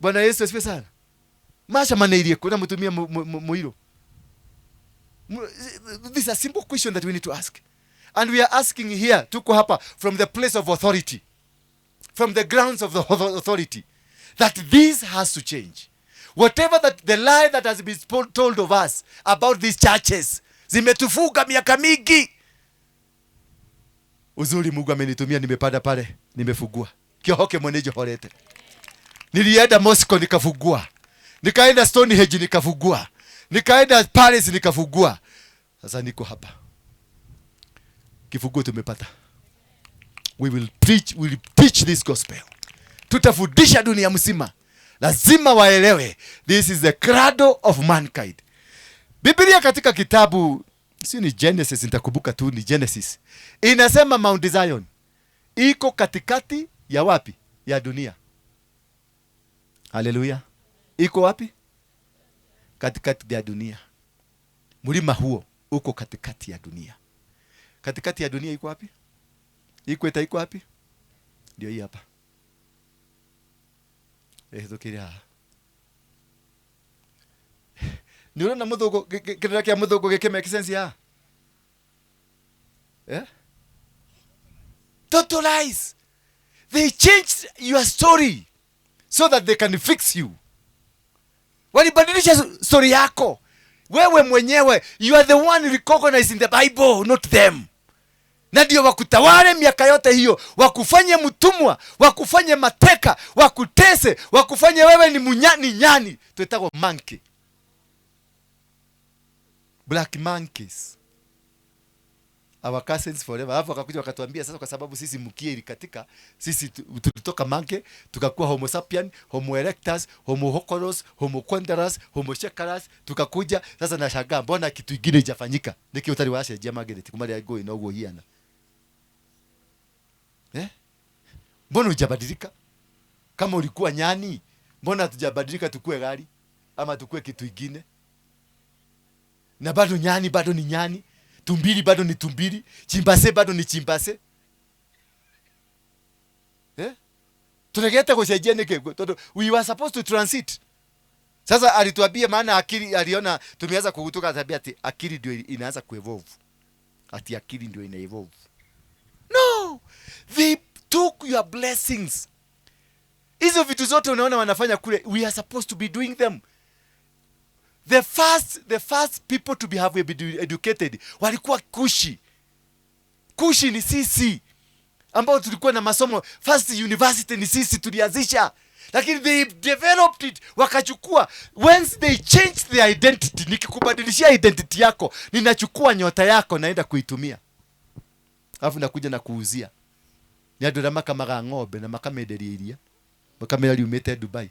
Bwana Yesu asifiwe sana. Macamanĩirie kũ na mũtumia mũirũ? This is a simple question that we need to ask. And we are asking here, tuko hapa from the place of authority, from the grounds of the authority, that this has to change. Whatever that the lie that has been told of us about these churches, zimetufuga miaka mingi. Uzuri Mungu amenitumia, nimepanda pale, nimefungua. Kiohoke mwenyeji horete. Nilienda Moscow nikafungua. Nikaenda Stonehenge nikafungua. Nikaenda Paris nikafungua. Sasa niko hapa. Kifunguo tumepata. We will preach, we will teach this gospel. Tutafundisha dunia mzima. Lazima waelewe this is the cradle of mankind. Biblia katika kitabu si ni Genesis, nitakumbuka tu ni Genesis. Inasema Mount Zion iko katikati ya wapi? Ya dunia. Haleluya. Iko wapi? Katikati ya dunia. Mlima huo uko katikati ya dunia. Katikati ya dunia iko wapi? Ikweta iko wapi? Ndio hii hapa. Ĩhĩtũkĩre haha. Nĩ ũrona mũthũngũ kĩrĩra kĩa mũthũngũ gĩkĩ make sense haha? Eh? Total lies. They changed your story so that they can fix you. Walibadilisha story yako. Wewe mwenyewe, you are the one recognized in the Bible, not them. Na ndio wakutawale miaka yote hiyo, wakufanye mtumwa, wakufanye mateka, wakutese, wakufanye wewe ni munyani nyani. Twetagwo monkey. Black monkeys. Our cousins forever. Alafu wakakuja wakatuambia sasa, kwa sababu sisi mkia ilikatika, sisi tulitoka monkey tukakuwa homo sapien, homo erectus, homo hocoros, homo quanderus, homo shekarus, tukakuja sasa. Nashangaa mbona kitu ingine ijafanyika niki utari wacenjia magnet kuma rĩa ngũĩ noguo hiana, eh? Mbona hujabadilika? Kama ulikuwa nyani, mbona hatujabadilika tukue gari ama tukue kitu ingine? Na bado nyani bado ni nyani, tumbili bado ni tumbili, chimbase bado ni chimbase, eh? Turegete gucenjia niki? Tondu we were supposed to transit. Sasa alituambia, maana akili aliona tumeanza kugutuka, tabia ati akili ndio inaanza kuevolve, ati akili ndio ina evolve. No, they took your blessings. Hizo vitu zote unaona wanafanya kule, we are supposed to be doing them. The first people to be have been educated walikuwa Kushi. Kushi ni sisi ambao tulikuwa na masomo. First university ni sisi tulianzisha, lakini they developed it, wakachukua. Once they changed their identity, nikikubadilishia identity yako, ninachukua nyota yako, naenda kuitumia, alafu nakuja na kuuzia. Nĩ andũ arĩa makamaga ng'ombe na makamenderia iria, makamera riumĩte Dubai.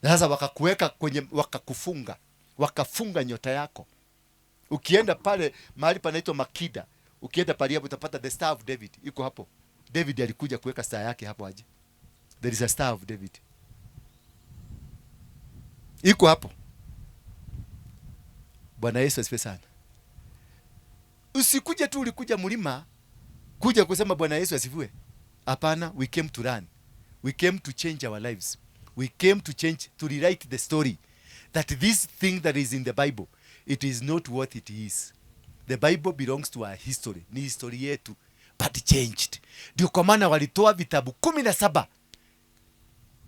Na sasa wakakuweka kwenye, wakakufunga, wakafunga nyota yako. Ukienda pale mahali panaitwa Makida, ukienda pale hapo utapata the Star of David iko hapo. David alikuja kuweka star yake hapo aje. There is a Star of David iko hapo. Bwana Yesu asifiwe sana. Usikuje tu, ulikuja mlima kuja kusema Bwana Yesu asifiwe. Hapana, we came to learn. We came to change our lives. We came to change, to rewrite the story that this thing that is in the Bible, it is not what it is. The Bible belongs to our history. Ni history yetu, but changed. Ndio kwa maana walitoa vitabu 17.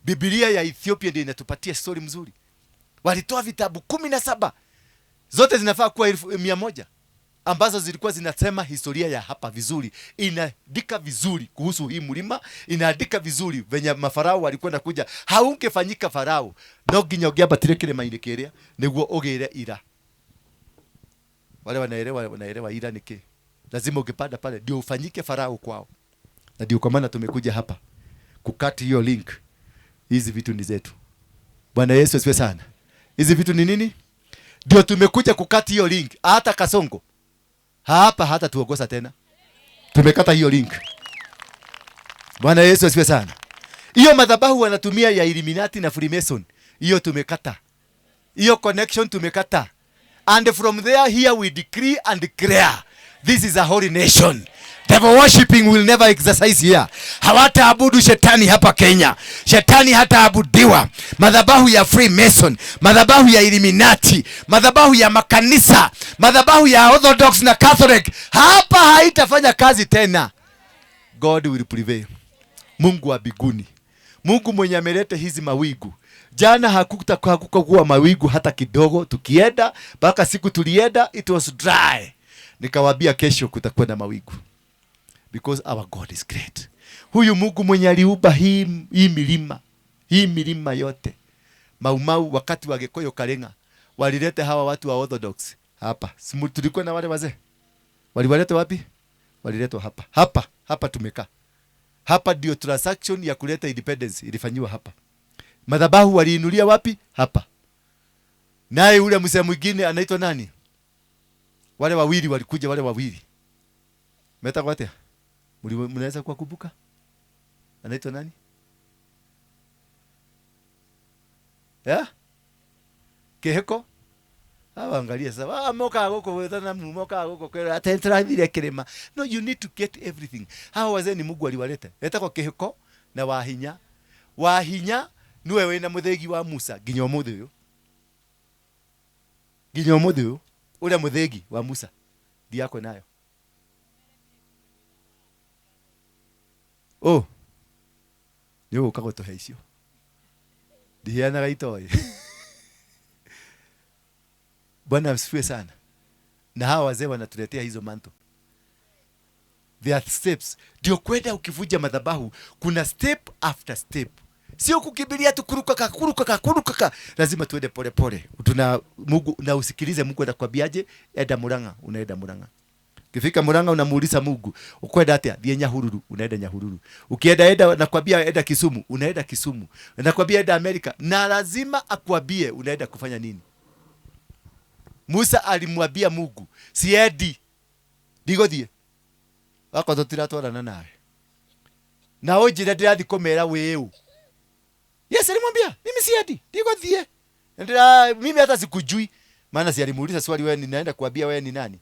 Biblia ya Ethiopia ndio inatupatia story mzuri. Walitoa vitabu 17, zote zinafaa kuwa 100,000. ambazo zilikuwa zinasema historia ya hapa vizuri, inaandika vizuri kuhusu hii mlima, inaandika vizuri venye mafarao walikuwa nakuja. Haungefanyika farao no nginya ũngĩambatire kĩrĩma-inĩ kĩrĩa nĩguo ũgĩre ira. Wale wanaelewa, wanaelewa ira ni kĩ. Lazima ungepanda pale ndio ufanyike farao kwao, na ndio kwa maana tumekuja hapa kukati hiyo link. Hizi vitu ni zetu. Bwana Yesu asifiwe sana. Hizi vitu ni nini? Ndio tumekuja kukati hiyo link. Hata Kasongo hapa hata tuogosa tena, tumekata hiyo link. Bwana Yesu asifiwe sana. Hiyo madhabahu wanatumia ya Illuminati na Freemason, hiyo tumekata hiyo connection, tumekata. And from there here we decree and declare this is a holy nation. Devil worshiping will never exercise here. Hawataabudu shetani hapa Kenya. Shetani hataabudiwa. Madhabahu ya Freemason, madhabahu ya Illuminati, madhabahu ya makanisa, madhabahu ya Orthodox na Catholic hapa haitafanya kazi tena. God will prevail. Mungu wa mbinguni, Mungu mwenye ameleta hizi mawingu. Jana hakukuwa mawingu hata kidogo, tukienda mpaka siku tulienda it was dry. Nikawaambia kesho kutakuwa na mawingu because our God is great. Huyu Mungu mwenye aliumba hii milima, hii milima yote. Maumau wakati wa Gikuyu Karenga walileta hawa watu wa Orthodox hapa. Simu tulikuwa na wale wazee. Waliwaleta wapi? Waliletwa hapa. Hapa, hapa tumekaa. Hapa ndio transaction ya kuleta independence ilifanyiwa hapa. Madhabahu waliinulia wapi? Hapa. Naye ule mzee mwingine anaitwa nani? Wale wawili walikuja, wale wawili. Meta kwa? Mnaweza kuwakumbuka? Anaitwa nani? Yeah? Keheko? Hawa angalia sasa. Ah, moka goko wetana moka goko kwera atentirathire kirima. No, you need to get everything. Hawa wazee ni Mungu aliwaleta. Leta kwa Keheko na Wahinya. Wahinya niwe wina muthegi wa Musa nginya umuthi uyu. Nginya umuthi uyu uria muthegi wa Musa ndiakwe nayo. Oh. Nĩ ũgũka gũtũhe icio. Ndiheanaga itoĩ. Bwana asifiwe sana. Na hawa wazee wanatuletea hizo manto. There are steps. Ndio kwenda ukivunja madhabahu kuna step after step. Sio kukimbilia tu kuruka kuruka kuruka. Lazima tuende pole pole. Tuna Mungu na usikilize Mungu atakwambiaje, enda Murang'a, unaenda Murang'a. Ukifika Murang'a unamuuliza Mungu, ukwenda atia? Thiĩ Nyahururu, unaenda Nyahururu. Ukienda enda nakwambia enda Kisumu, unaenda Kisumu. Nakwambia enda Amerika, na lazima akwambie unaenda kufanya nini. Musa alimwambia Mungu, siendi. Ndigothie. Wako tutiratwarana nawe. Na unjire ndirathi kumera wiu. Yes, alimwambia, mimi siendi, ndigothie. Ndira mimi hata sikujui. Maana si alimuuliza swali, wewe ninaenda kuambia wewe ni nani?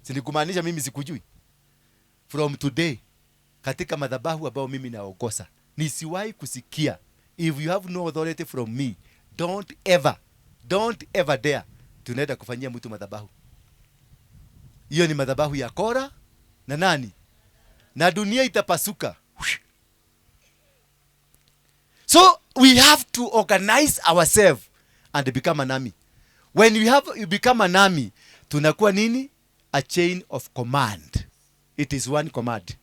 Si nikumaanisha mimi sikujui. From today katika madhabahu ambao mimi naongoza, nisiwahi kusikia if you have no authority from me, don't ever, don't ever dare tunaenda kufanyia mtu madhabahu. Hiyo ni madhabahu ya Kora na nani? Na dunia itapasuka. So we have to organize ourselves and become an army. When you become an army, tunakuwa nini? A chain of command. It is one command.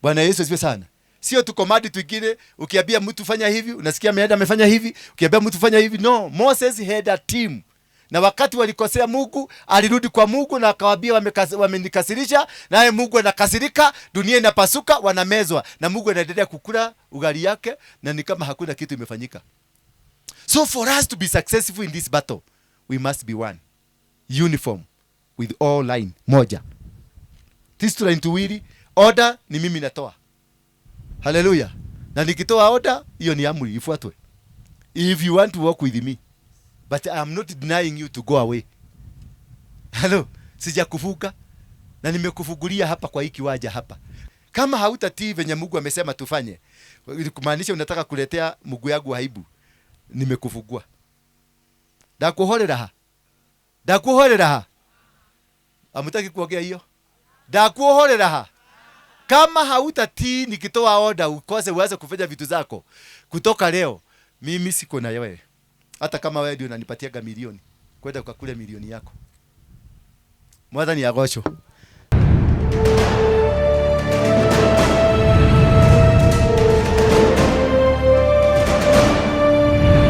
Bwana Yesu asifiwe sana. Sio tu command twingine, ukiambia mtu fanya hivi, unasikia ameenda amefanya hivi, ukiambia mtu fanya hivi. No, Moses had a team. Na wakati walikosea Mungu, alirudi kwa Mungu na akawaambia wamenikasirisha, naye Mungu anakasirika, dunia inapasuka, wanamezwa. Na Mungu anaendelea kukula ugali yake na ni kama hakuna kitu imefanyika. So for us to be successful in this battle, we must be one. Uniform with all line moja. Sisi line tuwili, order ni mimi natoa. Hallelujah. Na nikitoa order, hiyo ni amri ifuatwe. If you want to walk with me, but I am not denying you to go away. Hello, sijakufuga na nimekufugulia hapa kwa hiki waja hapa. Kama hautatii venye Mungu amesema tufanye, kumaanisha unataka kuletea Mungu yangu aibu. Nimekufugua. Ndakuhorera ha. Ndakuhorera ha. Hamutaki kuongea hiyo? Ndakuhorera ha. Kama hautatii nikitoa order ukose uanze kufanya vitu zako, kutoka leo mimi siko na wewe. Hata kama wewe ndio unanipatiaga milioni, kwenda ukakule milioni yako. Mwathani agocwo.